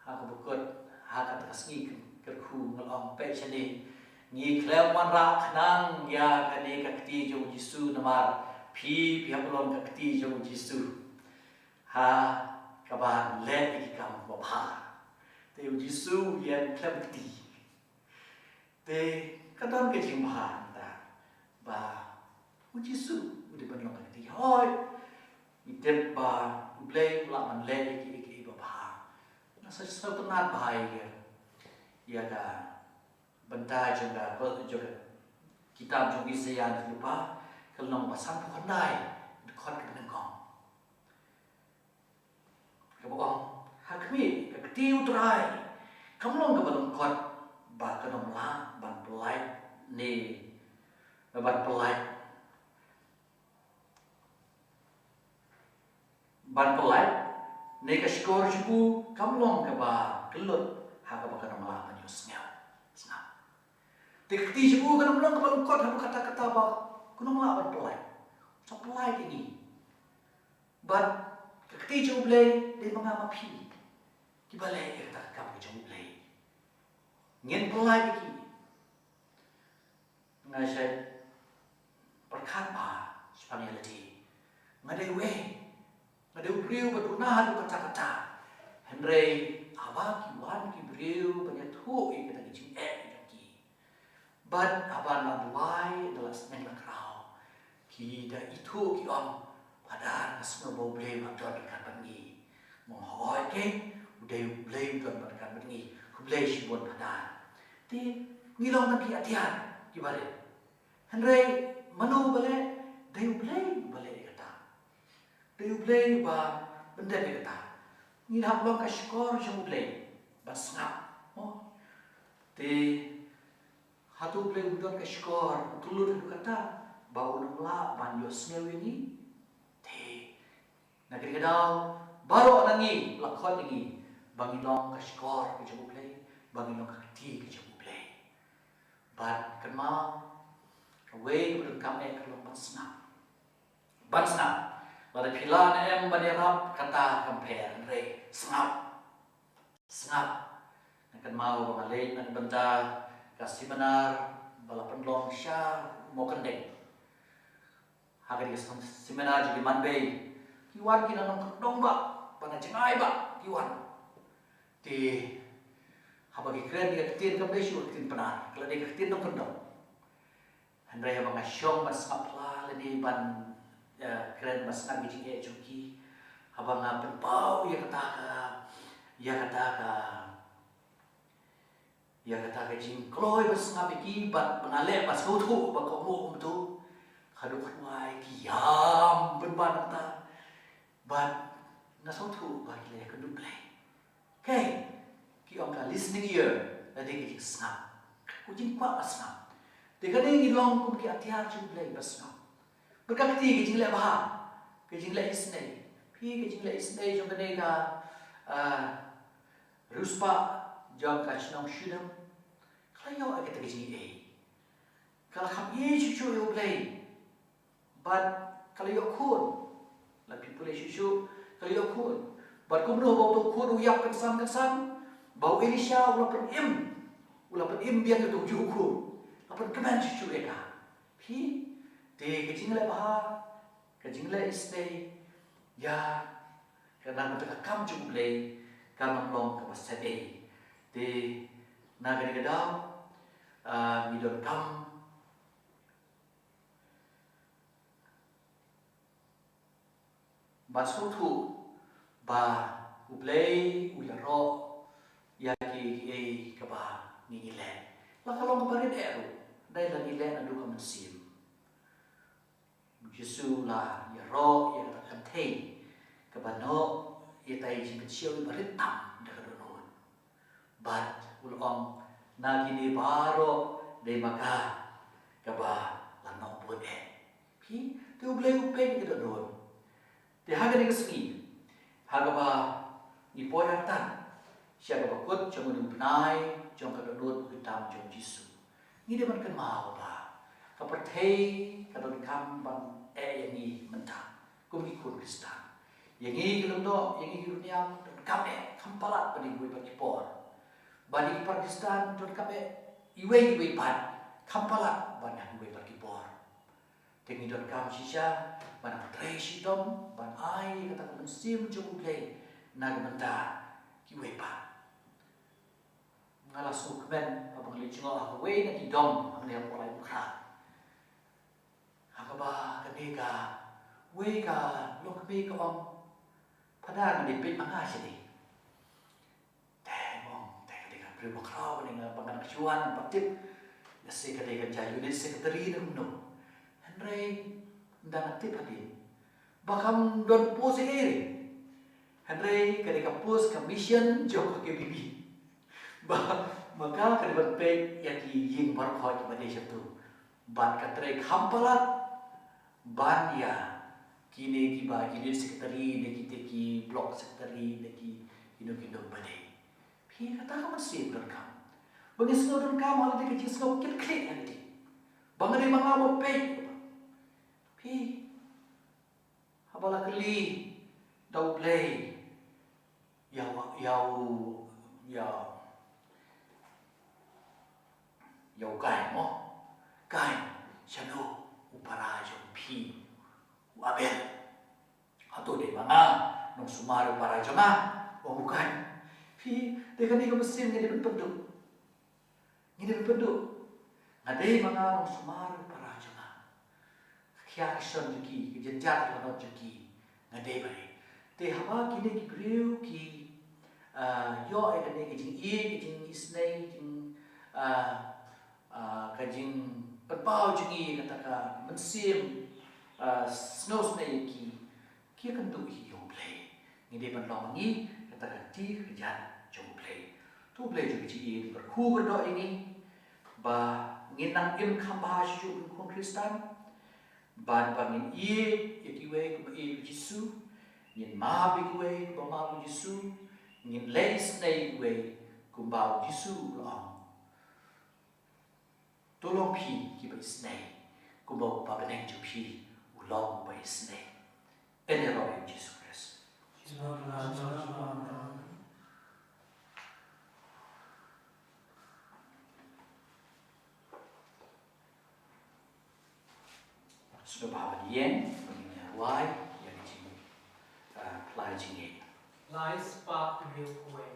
Ha kaba kut, ha kata ka sngi kyrkhu nga la ong, peit shane. Ngi khlem wanrah khnang ïa kane ka kti jong u Jisu namar phi, phi hap long ka kti jong u Jisu. Ha kaba leh ïa ki kam babha. Te u Jisu u ïeng khlem kti. Te ka don ka jingbha mynta ba u Jisu u dei ban long ka kti. Hooid, ngi tip ba U Blei u lah ban leh ïa kiei kiei babha. Nga sa sngewtynnat bha ïa ka, ïa ka bynta jong ka, jong ka kitab jong u Isaïah hynriew phra, ka lynnong ba sanphew khyndai, dkhot kaba nyngkong. Kaba ong, ha khmih, ka kti U Trai kam long kaba lyngkot ba kan ym lah ban pyllait ne ban pyllait. Ban pyllait, ne ka shkor jong u kam long kaba kyllut ha kaba kan ym lah ban ïohsngew. Sngap. Te ka kti jong u kan ym long kaba lyngkot haduh katta katta ba kan ym lah ban pyllait. Sa pyllait ïa ngi. Bad ka kti jong U Blei dei ma nga ma phi kiba leh ïa kata ka kam ka jong U Blei. Ngin pyllait ïa ki. Nga shait pyrkhat bha shaphang ïa lade. Nga dei uei? Nga dei u briew ba duna haduh katta katta. Hynrei haba ki wan ki briew ban ïathuh ïa kata ka jingeh ka jong ki, bad haba la duwai, da la sneng la khraw, ki da ithuh ki ong, Phadar, nga sngew ba U Blei u la don ryngkat bad ngi. Nga ong hooid keiñ, u dei U Blei u don ryngkat bad ngi. Khublei shibun Phadar. Te ngi long tang ki atiar kiba rit. Hynrei mano ba leh? Dei U Blei uba leh ïa kata. Dei U Blei uba pyndep ïa kata. Ngi hap long ka shkor jong U Blei ban sngap. Oh. Te hato U Blei um don ka shkor, u kyllut haduh katta? ba un ym lah ban ïohsngew ïa ngi. Te na kane ka daw baroh na ngi la khot ïa ngi ba ngin long ka shkor ka jong U Blei, ba ngin long ka kti ka jong U Blei. Bad kynmaw, kawei kaba donkam eh ka long ban sngap. Ban sngap. Lada phi lah ne em ban ïarap, kata kam pher, hynrei sngap. Sngap. Nga kynmaw ba nga leit na ka bynta ka seminar ba la pynlong sha Mawkyndeng. Ha kane ka sem-, seminar jong ki man Bay, ki wan ki na nongkyndong bha, ba na jngai bha ki wan. Te haba ki kren ïa ka ktien, kam dei shuh ka ktien Pnar, ka la dei ka ktien nongkyndong. Hynrei haba nga shong ban sngap pla lane ban, eh, kren ban sngap ïa ka jingeh jong ki, haba nga pynpaw ïa kata ka, ïa kata ka, ïa kata ka jingkloi ban sngap ïa ki, bad ba nga leh ban sngewthuh ba kumno kumto, haduh kynwai ki ïam pynban nangta. Bad nga sngewthuh ba ki la ïakynduh Blei. Kaei, ki ong ka listening ear, lane ka jingsngap. Ka jingkwah ba sngap. Te kane ngi long kum ki atiar jong U Blei ba sngap. Bad ka kti ka jingleh bha, ka jingleh isynei. Phi, ka jingleh isynei jong kane ka, ah, riewspah jong ka shnong Shillong, ka la ïoh ïa kata ka jingaiei. Ka la kham ïeit shuh shuh ïa U Blei. Bad ka la ïoh khun. La phi pule shuh shuh, ka la ïoh khun. Bad kumno ba uto u khun u ïap kynsan kynsan, ba u Elisha u la pynim, u la pynim biang ïa uto u khun. La pynkmen shuh shuh ïa ka. Phi, te ka jingleh bha, ka jingleh isynei ïa ka, na ka bynta ka kam jong U Blei, kan ym long kaba sep ei. Te na kane ka daw, ah, ngi donkam ban sngewthuh ba U Blei u ïaroh ïa kiei kiei kaba ngi, ngi leh. La ka long kaba rit eh ruh, hynrei la ngi leh naduh ka mynsiem. U Jisu u la ïaroh ïa kata ka kynthei kaba noh ïa kata ka jingkynshew ba rit tam da ka dohnud. Bad u la ong, na kine baroh dei ma ka kaba la noh bun eh. Phi, te U Blei u peit ïa ka dohnud. Te ha kane ka sngi, ha kaba ngi poi artat sha kaba kut jong une u bnai jong ka dohnud ba kut tam jong U Jisu, ngi dei ban kynmaw ba ka pyrthei ka donkam ban eh ïa ngi mynta kum ki khun Khristan. Ïa ngi ki lyngdoh, ïa ngi ki runiang, donkam eh kham palat ban ïa kiwei pat ki por. Bad ïa ki para Khristan donkam eh iwei ïa iwei pat kham palat ban ïa kiwei pat ki por. Te ngi donkam shisha ban trei shitom ban ai kata ka mynsiem jong U Blei na ka bynta kiwei pat. Nga la sngewkmen haba nga leit jngoh ha kawei na ki dong hangne hapoh Laitumkhrah, ha kaba kane kawei ka longkmie ka ong, Phadar, nga dei peit ma nga shane. Te nga ong, te ka dei ka briew bakhraw, nga, ba nga dang shu wan, ngam pat tip lehse ka dei ka jia unit secretary ne kumno. Hynrei ynda nga tip hadien ba kam don post ei ei. Hynrei ka dei ka post ka mission jong ka K B B. Ba ma ka ka dei ban peit ïa ki ïing baroh kiba dei shato. Bad ka trei kham palat ban ïa kine kiba ki unit secretary ne kite ki block secretary ne ki kino kino ba dei. Phi, kata ka mynsiem donkam. Ba ngi sngew donkam ha lade ka jingsngew kit khlieh ha lade. Ba nga dei ma nga ba peit. Phi, haba la kylli da U Blei ïa u, ïa u, ïa, ïa u Kain mo. Kain, shano u para jong phi u Abel? Hato dei ma nga nongsumar u para jong nga? Ong u Kain. Phi, te kane ka mynsiem ngi dei ban pynduh. Ngi dei ban pynduh. Nga dei ma nga nongsumar u para jong nga. Ka khia ka shon jong ki, ka jynjar ka lanot jong ki, nga dei bad ki. Te haba kine ki briew ki, ah, ïoh ïa kane ka jingïeit, ka jingisynei, jing, ah, ah, ka jingpynpaw jong ngi, kata ka mynsiem, ah, sngewsynei ïa ki, ki ïakynduh hi ïa U Blei. Ngi dei ban long ma ngi kata ka kti ka kjat jong U Blei. To U Blei jong ka jingïeit un kyrkhu kyrdoh ïa ngi ba ngin nang im kham bha shuh shuh kum ki khristan. Bad ba ngin ïeit ïa kiwei kumba ïeit u Jisu, ngin map ïa kiwei kumba map u Jisu, ngin leh isynei ïa kiwei kumba u Jisu u la ong. To long phi kiba isynei, kumba u Kpa bneng jong phi u long uba isynei. Kane ka ïaroh ïa u Jisu Khrist. Sngewbha ban ïeng, ban ïeng rwai ïa ka jing, ah, lai jingïeit. Lai spah hynriew phew wei.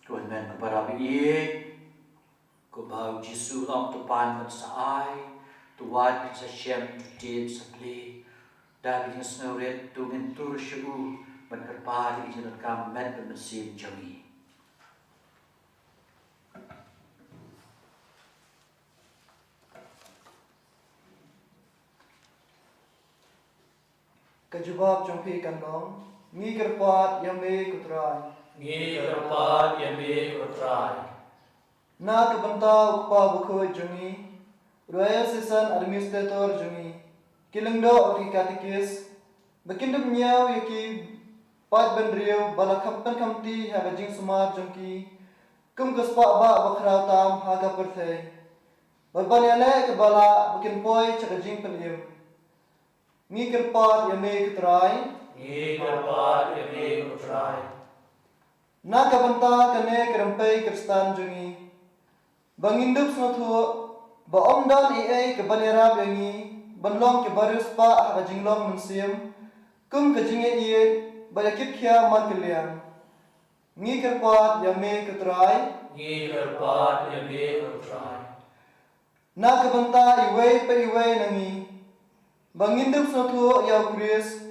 Ko Hynmen kaba rap ïeit, kumba u Jisu u ong, to pan ban sa ai, to wad ban sa shem, to tied sa plie. Da ka jingsngewrit to ngin tur sha u ban kyrpad ïa ka jingdonkam met bad mynsiem jong ngi. Ka jubab jong phi kan long, ngi kyrpad ïa me ko Trai. Ngi kyrpad ïa me ko Trai. Na ka bynta u kpa bakhuid jong ngi, u diocesan administrator jong ngi, ki lyngdoh bad ki katekis, ba kin dep ñiew ïa ki paid bynriew ba la kham pynkhamti ha ka jingsumar jong ki, kum ka spah bah ba khraw tam ha ka pyrthei. Bad ban ïaleh kaba lah ba kin poi sha ka jingpynim. Ngi kyrpad ïa me ko Trai. Ngi kyrpad ïa me ko Trai. Na ka bynta kane ka rympei Khristan jong ngi, ba ngin dup sngewthuh ba ym don ei ei ka ban ïarap ïa ngi ban long kiba riewspah ha ka jinglong mynsiem, kum ka jingïaieit bad ïa kit khia markylliang. Ngi kyrpad ïa me ko Trai. Ngi kyrpad ïa me ko Trai. Na ka bynta iwei pa iwei na ngi, Ba ngin dup sngewthuh ïa u Khrist,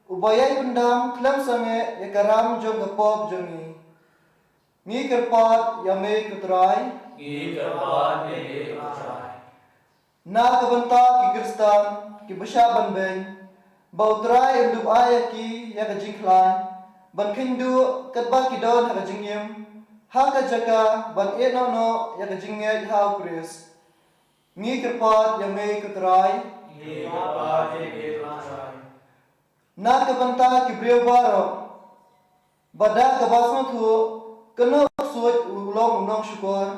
uba ïai pyndam khlem sangeh ïa ka ram jong ka pop jong ngi. Ngi kyrpad ïa me ko Trai. Ngi kyrpad ïa me ko Trai. Na ka bynta ki Khristan kiba shah ban beiñ, ba u Trai un dup ai ïa ki ïa ka jingkhlaiñ ban kheiñ duh katba ki don ha ka jingim, ha ka jaka ban ïeh noh noh ïa ka jingngeit ha u Khrist. Ngi kyrpad ïa me ko Trai. Ngi kyrpad ïa me ko Trai. Na ka bynta ki briew baroh, ba da kaba sngewthuh, kano ksuid u long u nongshukor,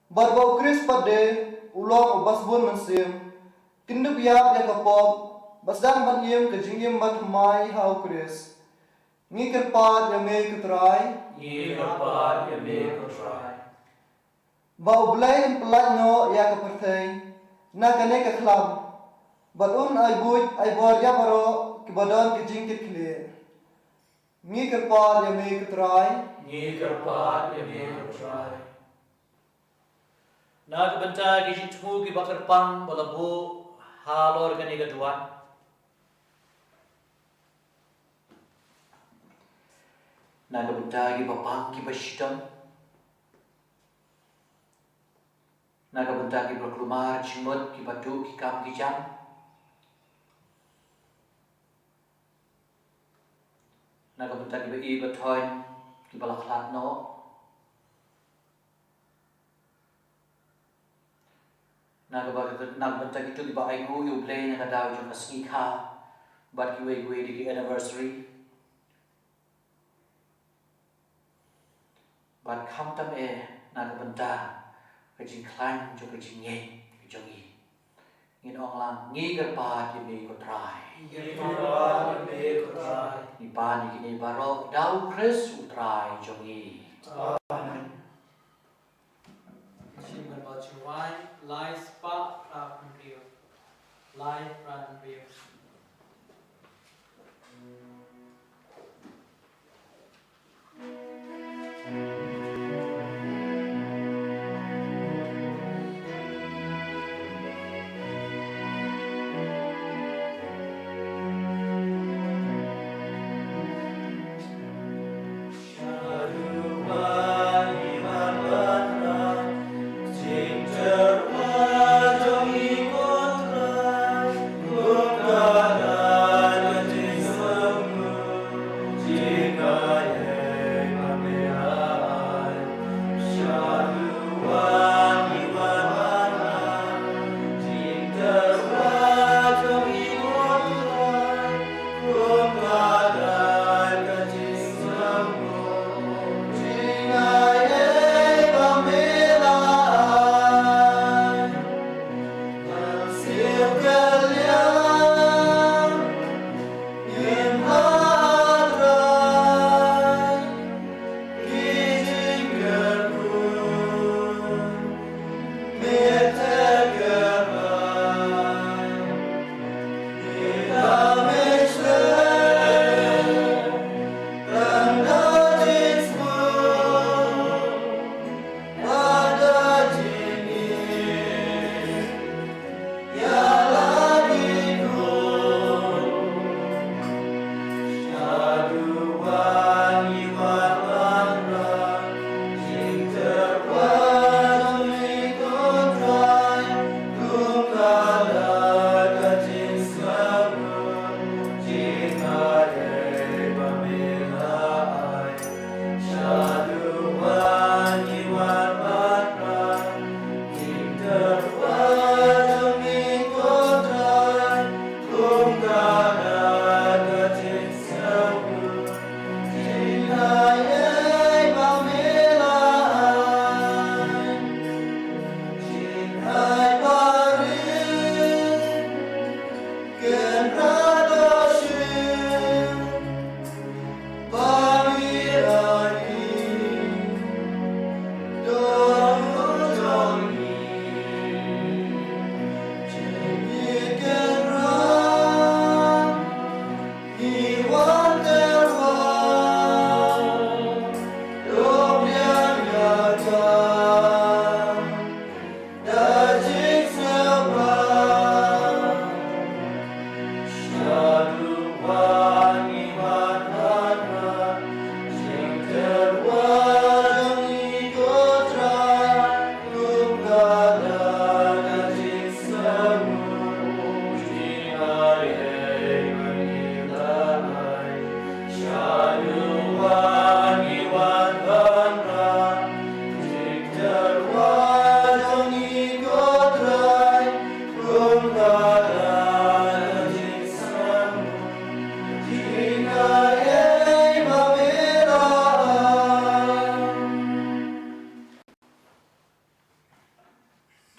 bad ba u Khrist pat de u long uba sbun mynsiem, kin dup ïap ïa ka pop, ba sdang ban im ka jingim bathymmai ha u Khrist. Ngi kyrpad ïa me ko Trai. Ngi kyrpad ïa me ko Trai. Ba u Blei un pyllait noh ïa ka pyrthei na kane ka khlam, bad un ai buit ai bor ïa baroh kiba don ka jingkitkhlieh. Ngi kyrpad ïa me ko Trai. Ngi kyrpad ïa me ko Trai. Na ka bynta ki jingthmu kiba kyrpang ba la buh halor kane ka duwan. Na ka bynta kiba pang kiba shitom. Na ka bynta kiba kulmar jingmut kiba duh ki kam ki jam. Na ka bynta kiba ïeit ba thoiñ kiba la khlad noh. Na ka ba-, na ka bynta kito kiba ainguh ïa u Blei na ka daw jong ka sngi kha bad kiwei kiwei de ki anniversary. Bad khamtam eh na ka bynta ka jingkhlaiñ jong ka jingngeit ka jong ngi. Ngin ong lang, ngi kyrpad ïa me ko Trai. Ngi kyrpad ïa me ko Trai. Ngi pan ïa kine baroh da u Khrist u Trai jong ngi. Amen. Shim kan ba chuwai, lai spah phra hynriew. Lai phra hynriew.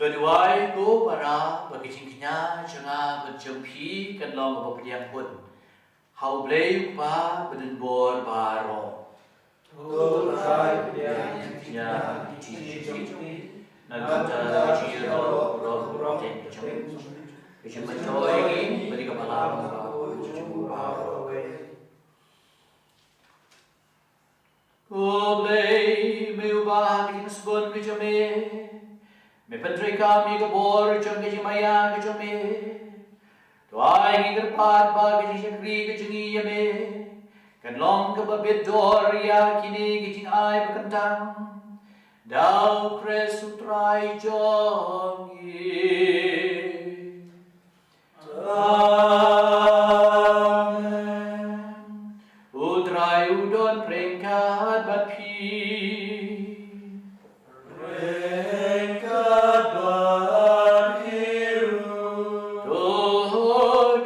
Duwai ko para ba ka jingkñia jong nga bad jong phi kan long kaba pdiang hun ha U Blei U Kpa badonbor baroh. Ko Trai, pdiang ïa ka jingkñia ka jingkñia jong ngi na ka bynta ka jingïaroh baroh ka jingkñia jong ngi, ka jingmyntoi ïa ngi bad ïa ka balang baroh jong U baroh. Ko Blei, me uba ha ka jingsbun ka jong me, me pyntreikam ïa ka bor jong ka jingmaïa ka jong me. To ai ngi kyrpad ba ka jingshakri ka jong ngi ïa me kan long kaba bit dor ïa kine ki jingai ba kyntang. Da U Khrist U Trai jong ngi. Amen. U Trai u don ryngkat bad phi. Ryngkat bad phi ruh. To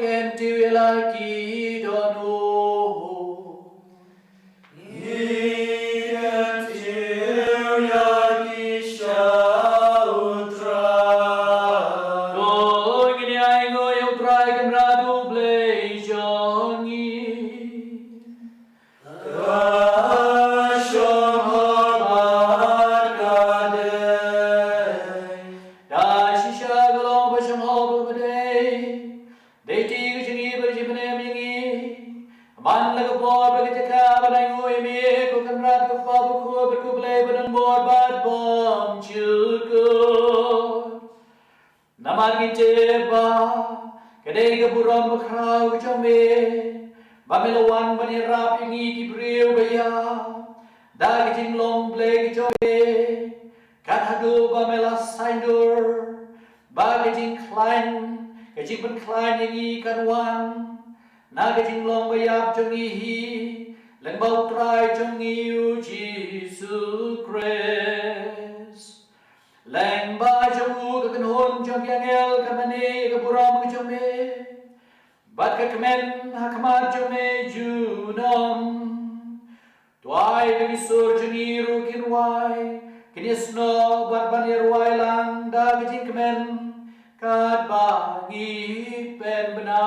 kyntiew ïa la ki dohnud. Ngi kyntiew ïa ki sha U Trai. To ngin ïa ainguh ïa U Trai Kynrad U Blei jong ngi. Ka shong hok bad ka dei. Da shisha ka long ba shong hok bad ka dei. Dei te ka jingïeit bad ka jingpynim ïa ngi. Ban la ka por bad ka jaka ban ainguh ïa me ko Kynrad ko Kpa bakhuid bad ko Blei badonbor bad bymjukut. Namar ngi tip ba ka dei ka burom bakhraw ka jong me ba me la wan ban ïarap ïa ngi ki briew ba ïap da ka jinglong Blei ka jong me. Kat haduh ba me la saiñdur ba ka jingkhlaiñ, ka jingpynkhlaiñ ïa ngi kan wan na ka jinglong ba ïap jong ngi hi, lyngba U Trai jong ngi U Jisu Khrist. Lyngba jong u ka kynhun jong ki angel kan mane ïa ka burom ka jong me, bad ka kmen ha khmat jong me junom. To ai ba ki sur jong ngi ruh kin wai, kin ïasnoh bad ban ïarwai lang da ka jingkmen katba ngi pynbna.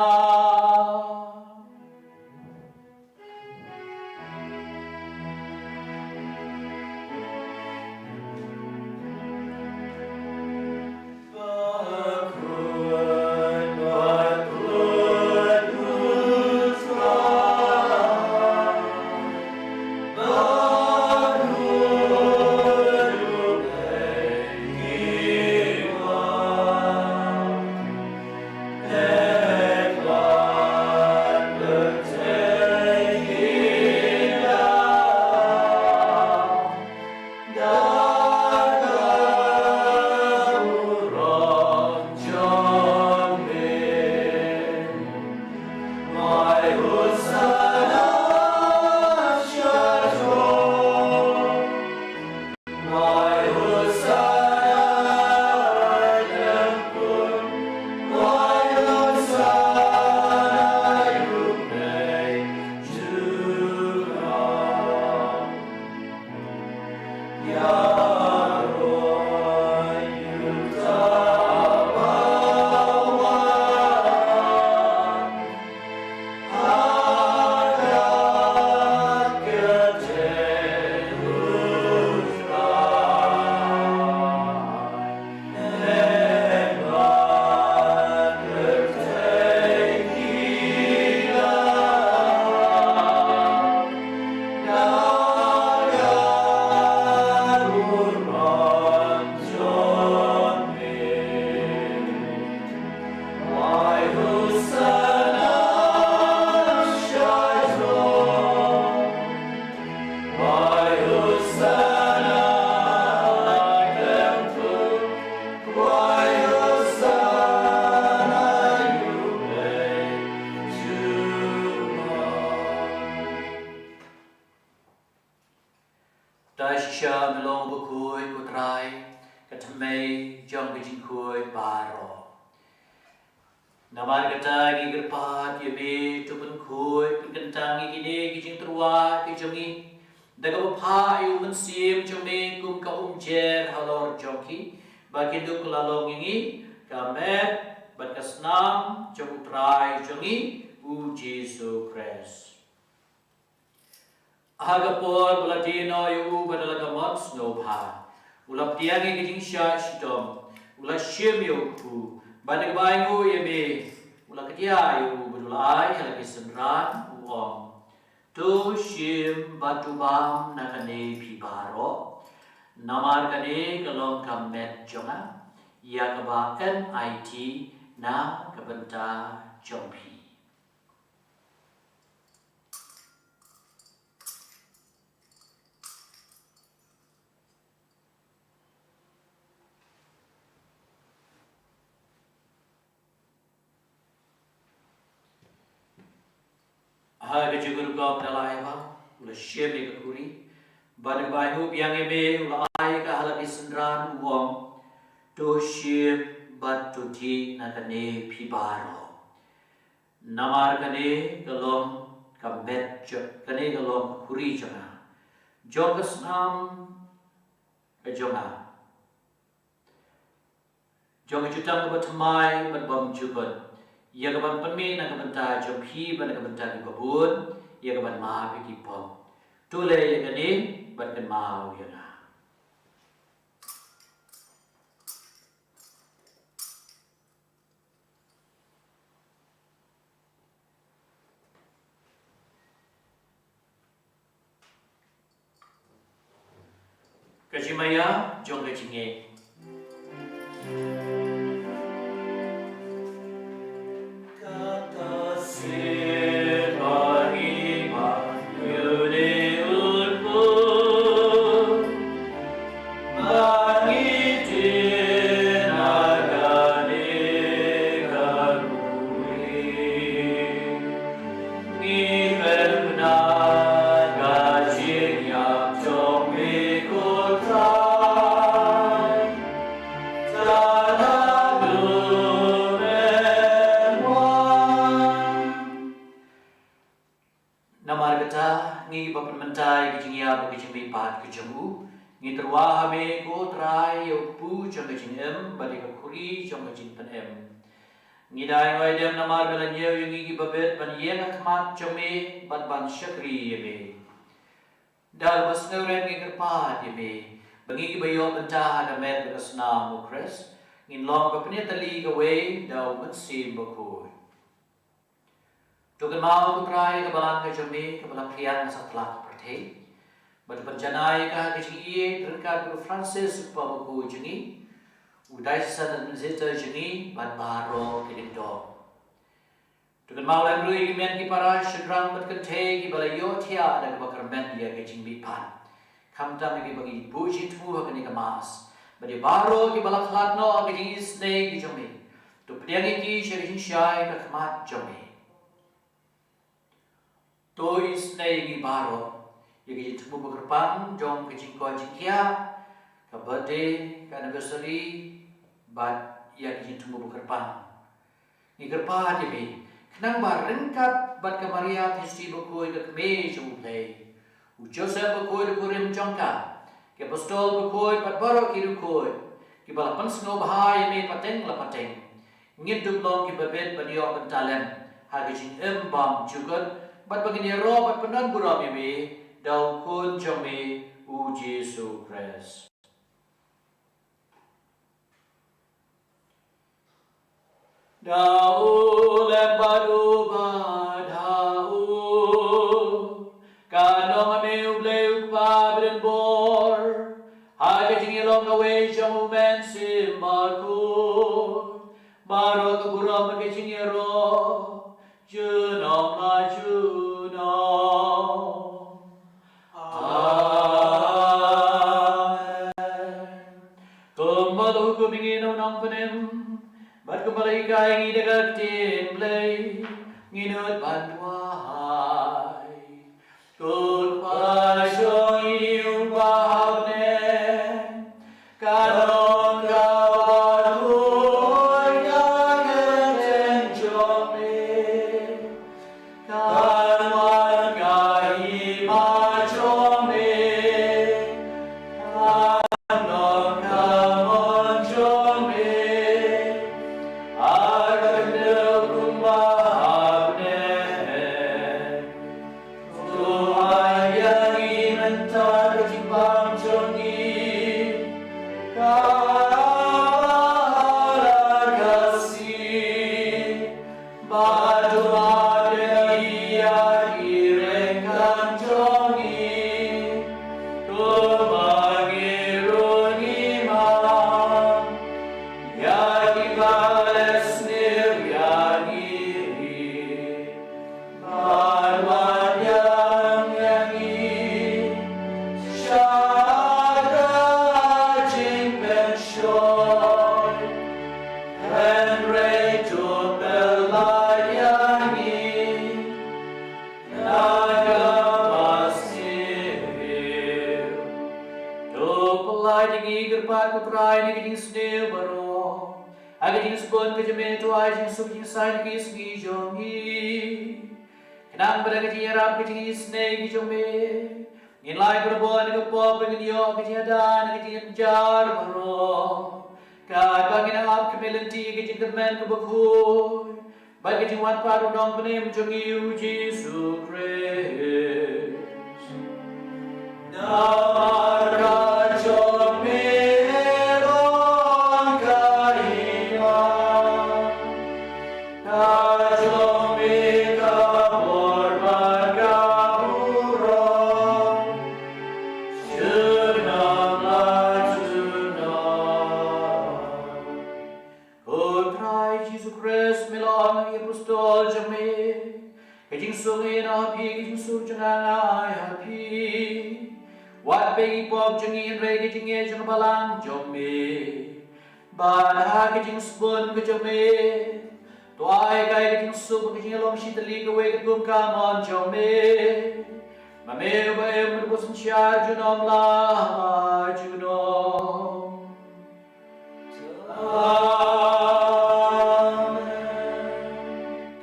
Ta shisha me long bakhuid ko Trai, ka thymmei jong ka jingkhuid baroh. Namar kata ngi kyrpad ïa me to pynkhuid pynkyntang ïa kine ki jingtyrwa ki jong ngi da kaba phah ïa u Mynsiem jong me kum ka umjer halor jong ki, ba kin duh kylla long ïa ngi ka met bad ka snam jong U Trai jong ngi U Jisu Khrist. Ha ka por ba la die noh ïa u bad da la ka mon sngewbha, u la pdiang ïa ka jingshah shitom, u la shim ïa u kpu, bad da kaba ainguh ïa me, u la kdiah ïa u bad u la ai ha la ki synran, u ong: To shim bad to bam na kane phi baroh, namar kane ka long ka met jong nga, ïa kaba enait na ka bynta jong phi. Ha ka jingkyrkhu da la ai ba, u la shim ïa ka khuri, bad da kaba ainguh biang ïa me, u la ai ka ha la ki synran, u ong: To shim bad to dih na kane phi baroh, namar kane ka long ka met jong, kane ka long ka khuri jong nga, jong ka snam ka jong nga, jong ka jutang kaba thymmai bad bymjukut, ïa kaban pynmih na ka bynta jong phi bad na ka bynta kiba bun, ïa kaban map ïa ki pop. To leh ïa kane ban kynmaw ïa nga. Ka jingmaïa jong ka jingngeit. Kata seh ba ngi ba ngi dei u kpu, ba ngi dei na kane ka khuri. Ngi kyrmen na ka jingïap jong me ko Trai. Tang haduh mynwan. Namar kata, ngi ba pynmynta ïa ka jingïap bad ka jingmihpat ka jong u, ngi tyrwa ha me ko Trai, ïa u kpu jong ka jingim bad ïa ka khuri jong ka jingpynim. Ngi da ïeng ïa u namar ba u la ñiew ïa ngi kiba bit ban ïeng ha khmat jong me bad ban shakri ïa me. Da kaba sngewrit ngi kyrpad ïa me ba ngi kiba ïoh bynta ha ka met bad ka snam u Khrist, ngin long ba pynïatylli kawei da u Mynsiem Bakhuid. To kynmaw ko Trai ka balang ka jong me kaba la phriang ha satlak ka pyrthei, bad to pynjanai ïa ka ha ka jingïeit ryngkat bad u Francis u kpa bakhuid jong ngi, u diocesan administrator jong ngi bad baroh ki lyngdoh. To kynmaw lem ruh ïa ki kmien ki para shynrang bad kynthei kiba la ïohthiah da kaba kyrmen ïa ka jingmihpat, khamtam ïa kiba ngi buh jingthmu ha kane ka Mass, bad ïa baroh kiba la khlad noh ha ka jingisynei ka jong me. To pdiang ïa ki sha ka jingshai ka khmat jong me. To isynei ïa ngi baroh ïa ka jingthmu ba kyrpang jong ka jingkoit jingkhiah, ka birthday, ka anniversary, bad ïa ka jingthmu ba kyrpang. Ngi kyrpad ïa me, khnang ba ryngkat bad ka Maria Theisotti bakhuid ka kmie jong U Blei, u Joseph bakhuid u kurim jong ka, ki apostol bakhuid bad baroh ki riewkhuid kiba la pynsngewbha ïa me pateng la pateng, ngin dup long kiba bit ban ïoh bynta lem ha ka jingim bymjukut, bad ba ngin ïaroh bad pyndonburom ïa me da u Khun jong me u Jisu Khrist. Da u lem bad u bad ha u, kan long ha me U Blei u Kpa badonbor, ha ka jingïalong kawei jong u Mynsiem Bakhuid, baroh ka burom bad ka jingïaroh junom la junom. Amen. Kumba la hukum ïa ngi na u Nongpynim, bad kumba la hikai ïa ngi da ka ktien Blei, ngin nud ban duwai. Ko Kpa jong ngi uba ha bneng, ka long kaba khuid ka kyrteng jong me. Kan wan ka hima jong me. Kan long ka mon jong Trai, na ka jingsniew baroh, ha ka jingsbun ka jong me, to ai jingsuk jingsaiñ ki sngi jong ngi. Khnang ba da ka jingïarap ka jingisynei ka jong me, ngin lai barabor na ka pop, ngin ïoh ka jingïada na ka jingjynjar baroh. Katba ngin ap ka lynti ka jingkyrmen kaba khuid bad ka jingwan pat u Nongpynim jong ngi u Jisu Khrist. Na ka jong me long ka hima, na ka jong me ka bor bad ka burom, junom la junom. Ko Trai Jisu Khrist, me la ong ha ki apostol jong me, ka jingsuk nga ai ha phi, ka jingsuk jong nga nga ai ha phi. Wat peit ki pop jong ngi, hynrei ka jingngeit jong ka balang jong me. Bad ha ka jingsbun ka jong me, to ai kai ka jingsuk, ka jinglong shi tylli kawei katkum ka mon jong me, ma me uba im bad uba synshar junom la junom. Amen.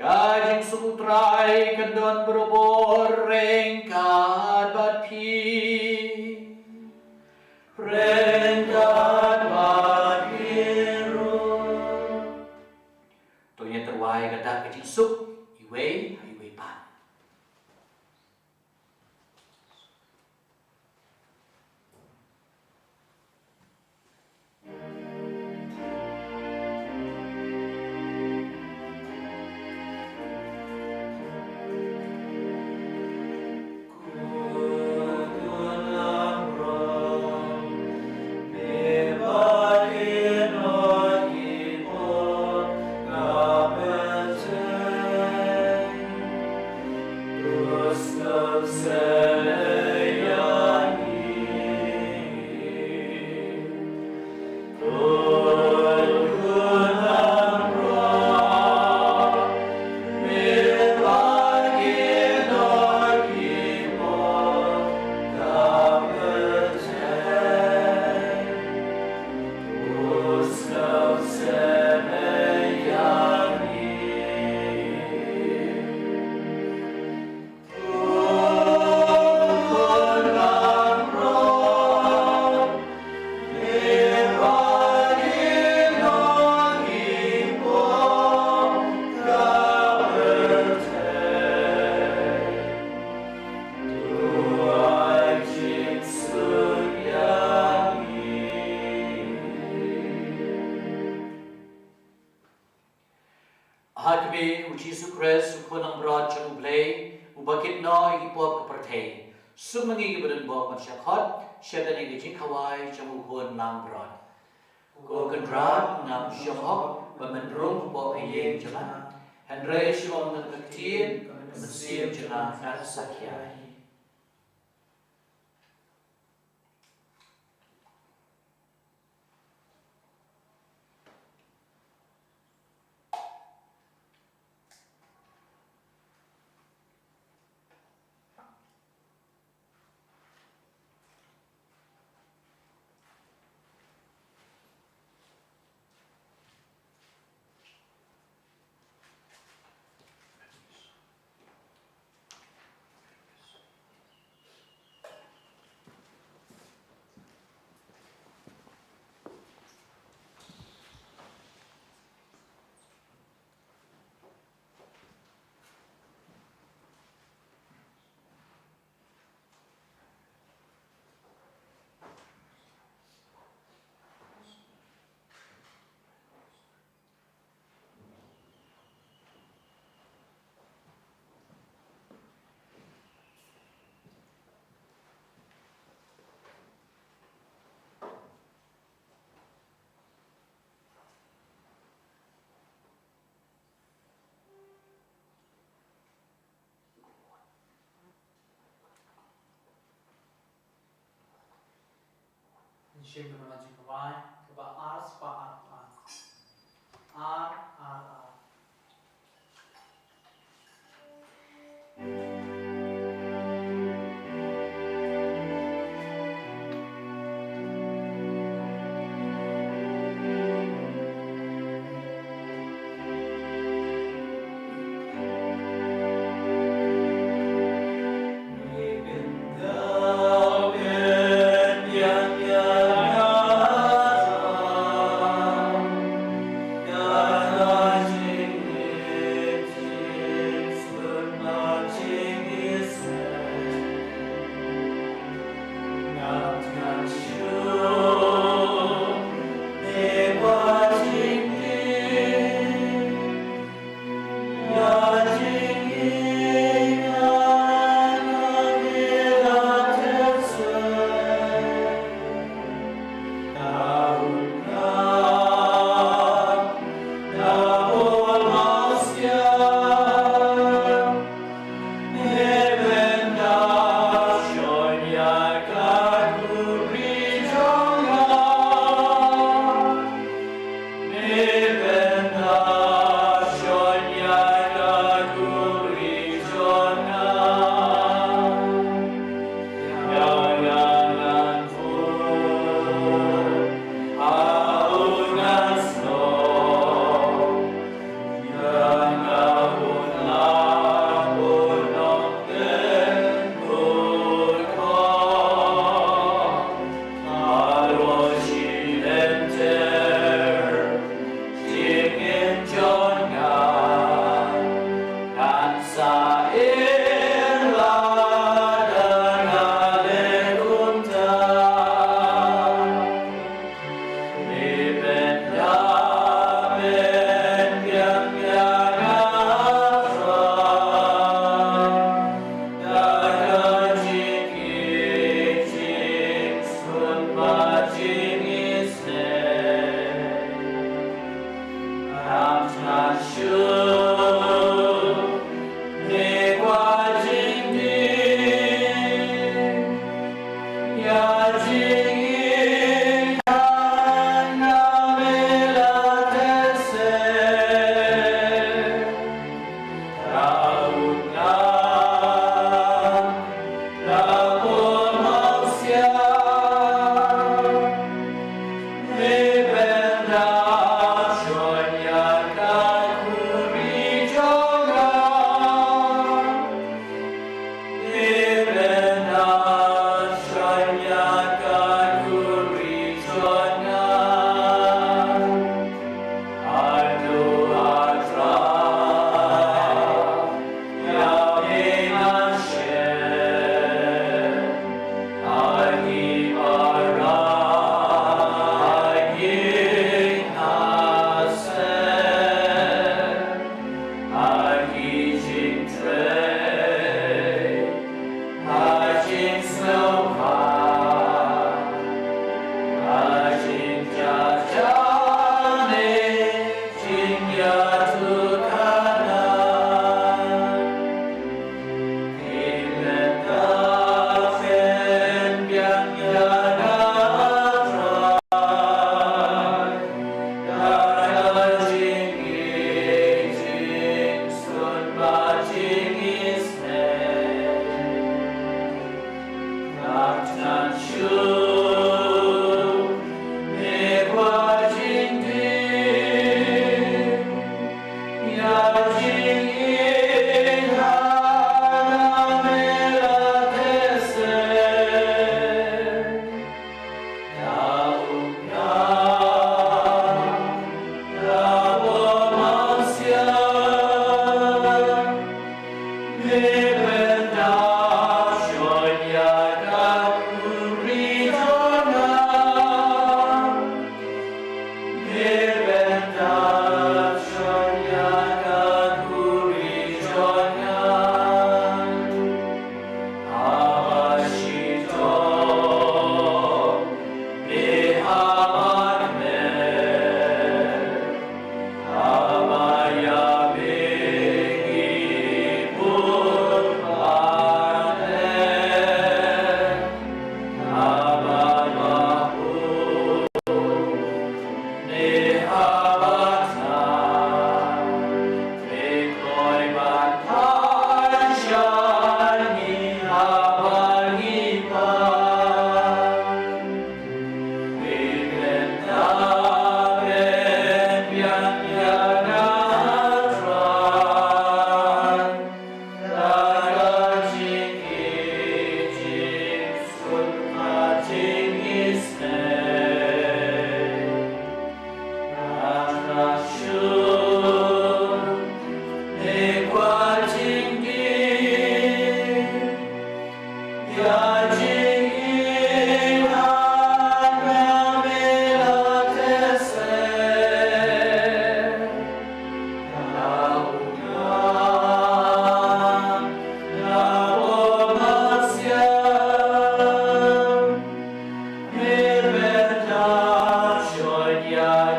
Ka jingsuk u Trai kan don barabor ryngkat bad phi. Ryngkat bad phi ruh. To ngin ïa tyrwa ïa ka dak ka jingsuk iwei ha iwei pat. Ha khmih, u Jisu Khrist, u Khun langbrot jong u Blei, uba kit noh ïa ki pop ka pyrthei, suk ma ngi kiba don bok ban shah khot sha kane ka jingkhawai jong u Khun langbrot. Ko Kynrad, ngam shym hok ban rung hapoh ka ïing jong nga, hynrei shu ong tang ka ktien, ka mynsiem jong nga kan sa khia hi. Ngin shim ka jingkhawai kaba ar spah ar phra. Ar, ar, ar.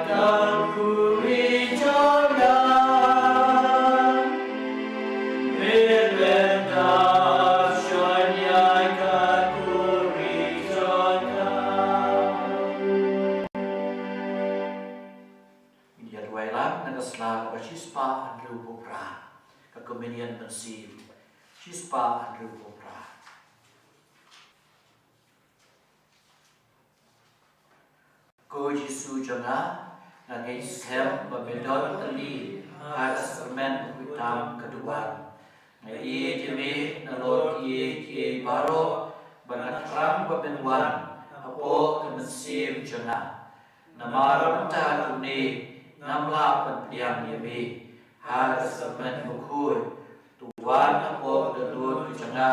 Ka khuri jong nga, me bynta shon ïa ka khuri jong nga. Ngin ïa duwai lang na ka sla kaba shispah hynriewphew phra. Ka Communion Mynsiem, shispah hynriewphew phra. Ko Jisu jong nga, nga ngeit skhem ba me don tylli ha ka sakrament bakhuid tam ka duwan. Nga ïeit ïa me nalor kiei kiei baroh, bad nga thrang ba men wan hapoh ka mynsiem jong nga. Namar mynta kumne ngam lah ban pdiang ïa me ha ka sakrament bakhuid. To wan hapoh ka dohnud ka jong nga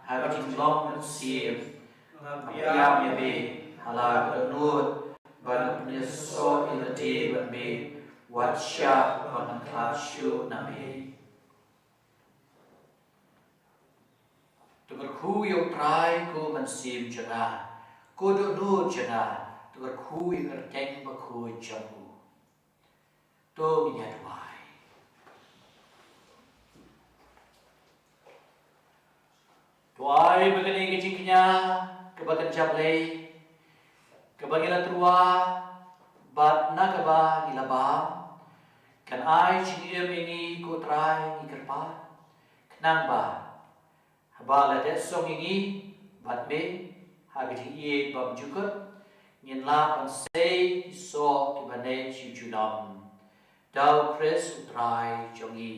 ha ka jinglong mynsiem. Nga pdiang ïa me ha la ka dohnud, bad nga pynïasoh ïa lade bad me, wat shah ban khlad shuh na me. To kyrkhu ïa U Trai ko mynsiem jong nga, ko dohnud jong nga, to kyrkhu ïa ka kyrteng bakhuid jong u. To ngin ïa duwai. To ai ba kane ka jingkñia kaba kynja Blei, kaba ngi la tyrwa bad na kaba ngi la bam, kan ai jingim ïa ngi ko Trai, ngi kyrpad, khnang ba haba la dep song ïa ngi bad me ha ka jingïeit bymjukut, ngin lah ban sei ki soh kiba neh sha junom. Da U Khrist U Trai jong ngi.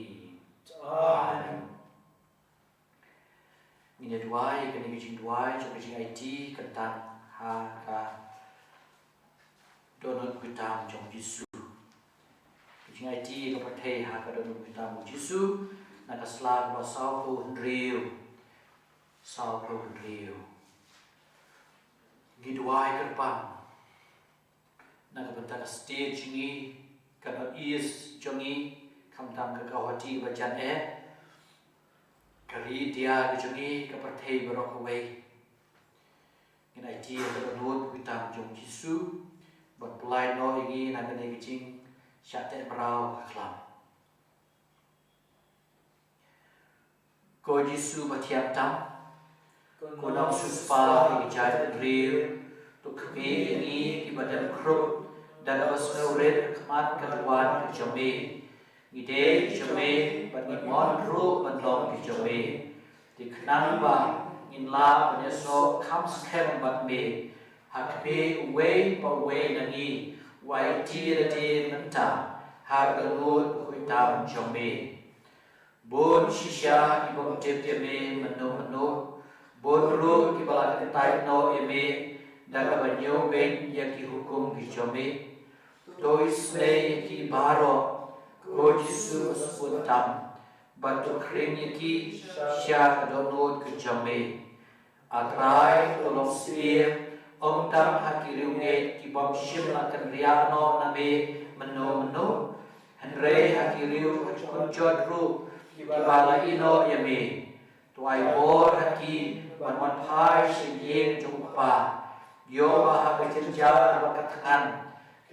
Amen. Ngin ïa duwai kane ka jingduwai jong ka jingaiti khamtam ha ka dohnud bakhuid tam jong U Jisu. Ka jingaiti ka pyrthei ha ka dohnud bakhuid tam U Jisu, na ka sla kaba sawphew hynriew. Sawphew hynriew. Ngi duwai kyrpang na ka bynta ka state jong ngi, ka North East jong ngi, khamtam ka Guwahati ba jan eh, ka ri India ka jong ngi, ka pyrthei baroh kawei. Ngin aiti ïa ka dohnud bakhuid tam jong U Jisu ban pynlait noh ïa ngi na kane ka jingshah teh mraw ka khlam. Ko Jisu ba thiang tam, ko nongshunspah ïa ki jaitbynriew, to khmih ïa ngi kiba dem khrup da kaba sngewrit ha khmat ka duwan ka jong me. Ngi dei ki jong me bad ngi mon ruh ban long ki jong me. Te khnang ba ngin lah ban ïasoh kham skhem bad me, ha khmih uwei pa uwei na ngi, wat aiti lade mynta ha ka dohnud bakhuid tam jong me. Bun shisha ki bym tip ïa me mynno mynno, bun ruh kiba la kyntait noh ïa me da kaba ñiewbeiñ ïa ki hukum ki jong me. To isynei ïa ki baroh, ko Jisu ba sbun tam, bad to khring ïa ki sha ka dohnud ka jong me. A Trai, to long syiem, ym tang ha ki riewngeit ki bym shym la kynriah noh na me mynno mynno, hynrei ha ki riew ha ki kynjot ruh kiba la ïeh noh ïa me. To ai bor ha ki ban wan phai sha ïing jong U Kpa, ïoh ba ha ka jynjar bad ka thngan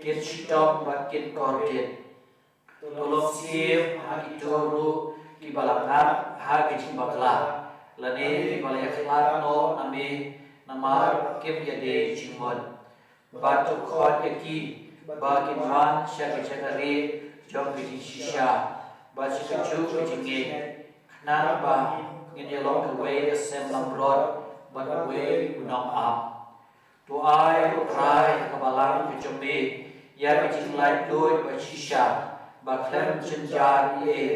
kin shitom bad kin kordit. To long syiem ha kito ruh kiba la ngat ha ka jingbakla, lane kiba la ïakhlad noh na me namar kim ïadei jingmut. Bad to khot ïa ki ba kin wan sha ka jaka rieh jong ka jingshisha bad sha kajuh ka jingngeit, khnang ba ngin ïalong kawei ka sem langbrot bad uwei u nongap. To ai, ko Trai, ha ka balang ka jong me ïa ka jinglaitluid ba shisha ba khlem jynjar ei ei.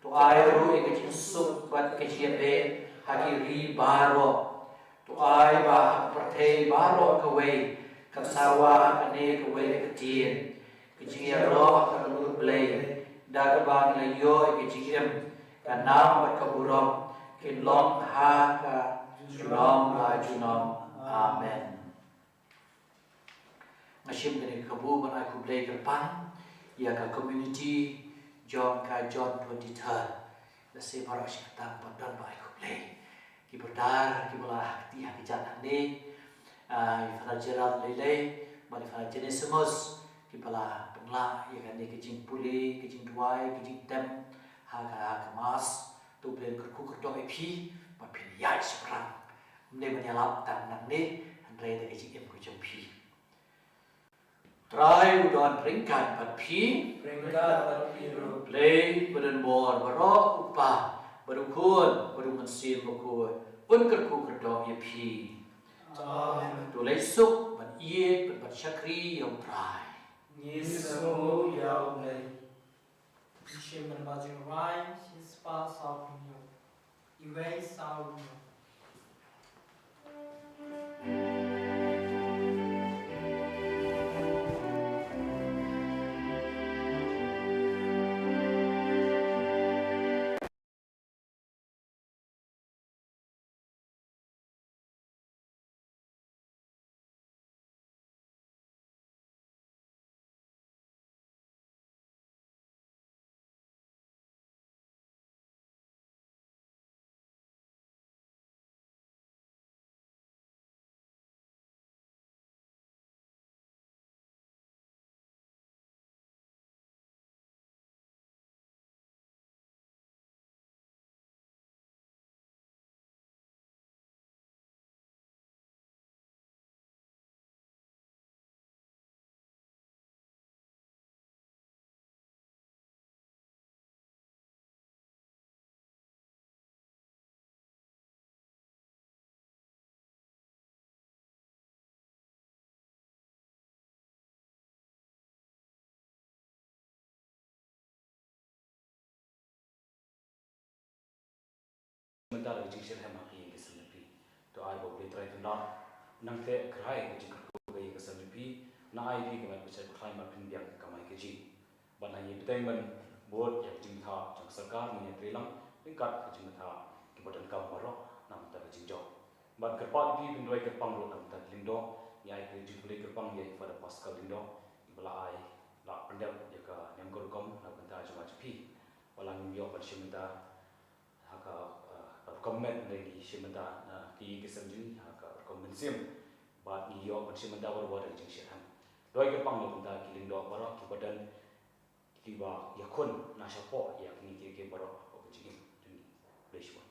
To ai ruh ïa ka jingsuk bad ka jingïabeh ha ki ri baroh. To ai ba ha ka pyrthei baroh kawei kan sawa ha kane kawei ka ktien, ka jingïaroh ha ka dohnud Blei, da kaba ngi la ïoh ïa ka jingim, ka nam bad ka burom kin long ha ka junom la junom. Amen. Nga shim kane ka kabu ban ai khublei kyrpang ïa ka community jong ka John twenty-third. Lehse baroh shi katta pat don ba ai khublei. Ki brother kiba la kti ha ka jaka hangne, ah, i Father Gerald Leilei bad i Father Genesimus, Kiba la pynlah ïa kane ka jingpule, ka jingduwai, ka jingtem ha ka, ha ka Mass. To U Blei un kyrkhu kyrdoh ïa phi bad phin ïaid shaphrang. Ym dei ban ïalap tang nangne, hynrei da ka jingim ka jong phi. Trai u don ryngkat bad phi. Ryngkat bad phi ruh. Blei ba don bor baroh, U Kpa bad U Khun bad U Mynsiem Bakhuid, un kyrkhu kyrdoh ïa phi. Amen. To leit suk ban ïeit bad ban shakri ïa U Trai. Ngi sngewbha ïa U Blei. Ngi shim ban ba jingrai shispah saw hynñiew. Iwei saw hynñiew. Mynta da ka jingshitrhem ha ka ïing ka sem jong phi. To ai ba U Blei Trai Kynrad nang teh kyrhai ka jingkyrkhu ka ïing ka sem jong phi, nang ai ïa phi ka met ba shet ba khlaiñ ban pynbiang ka kamai kajih. Bad nang ïa bteng ban bud ïa ka jingtha jong ka sorkar, nang ïa trei lang ryngkat ka jingtha kiba donkam baroh na ka bynta ka jingjop. Bad kyrpad ïa phi phin duwai kyrpang ruh na ka bynta ki lyngdoh, ngi ai ka jingpule kyrpang ïa i Father Pascal Lyngdoh, iba la ai, la pyndep ïa ka niam ka rukom na ka bynta jong nga jong phi. Ba la ngim ïoh ban shim bynta ha ka, eh, rukom met, hynrei ngi shim bynta na ki ïing ki sem jong ngi ha ka rukom mynsiem. Bad ngi ïoh ban shim bynta baroh baroh da ka jingshitrhem. Duwai kyrpang na ka bynta ki lyngdoh baroh kiba don, kiba ïakhun na shapoh ïa kine kiei kiei baroh ha ka jingim jong ngi. Khublei shibun.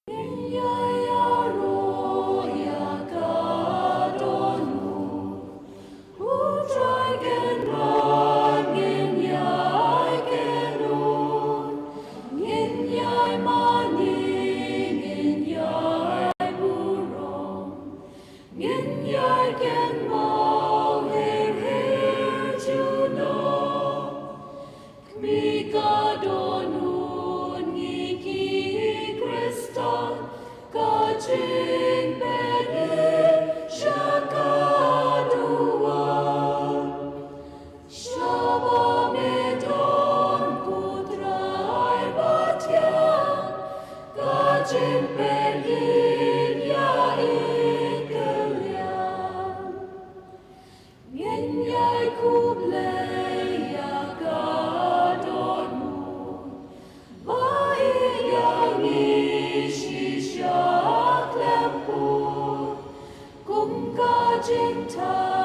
Ngin ïai ïaroh ïa ka dohnud, U Trai Kynrad ngin ïai kynduh, ngin ïai mane, ngin ïai burom. Ngin ïai kynmaw her her junom. Kmie ka dohnud ngi ki Khristan, ka jingpeit sha ka duwan. Shaba me don ko Trai ba thiang, ka jingpeit ïa i kylliang. Ngin ïai khublei ïa ka dohnud ba i ïa ngi shisha khlem pud kum ka jingthaw.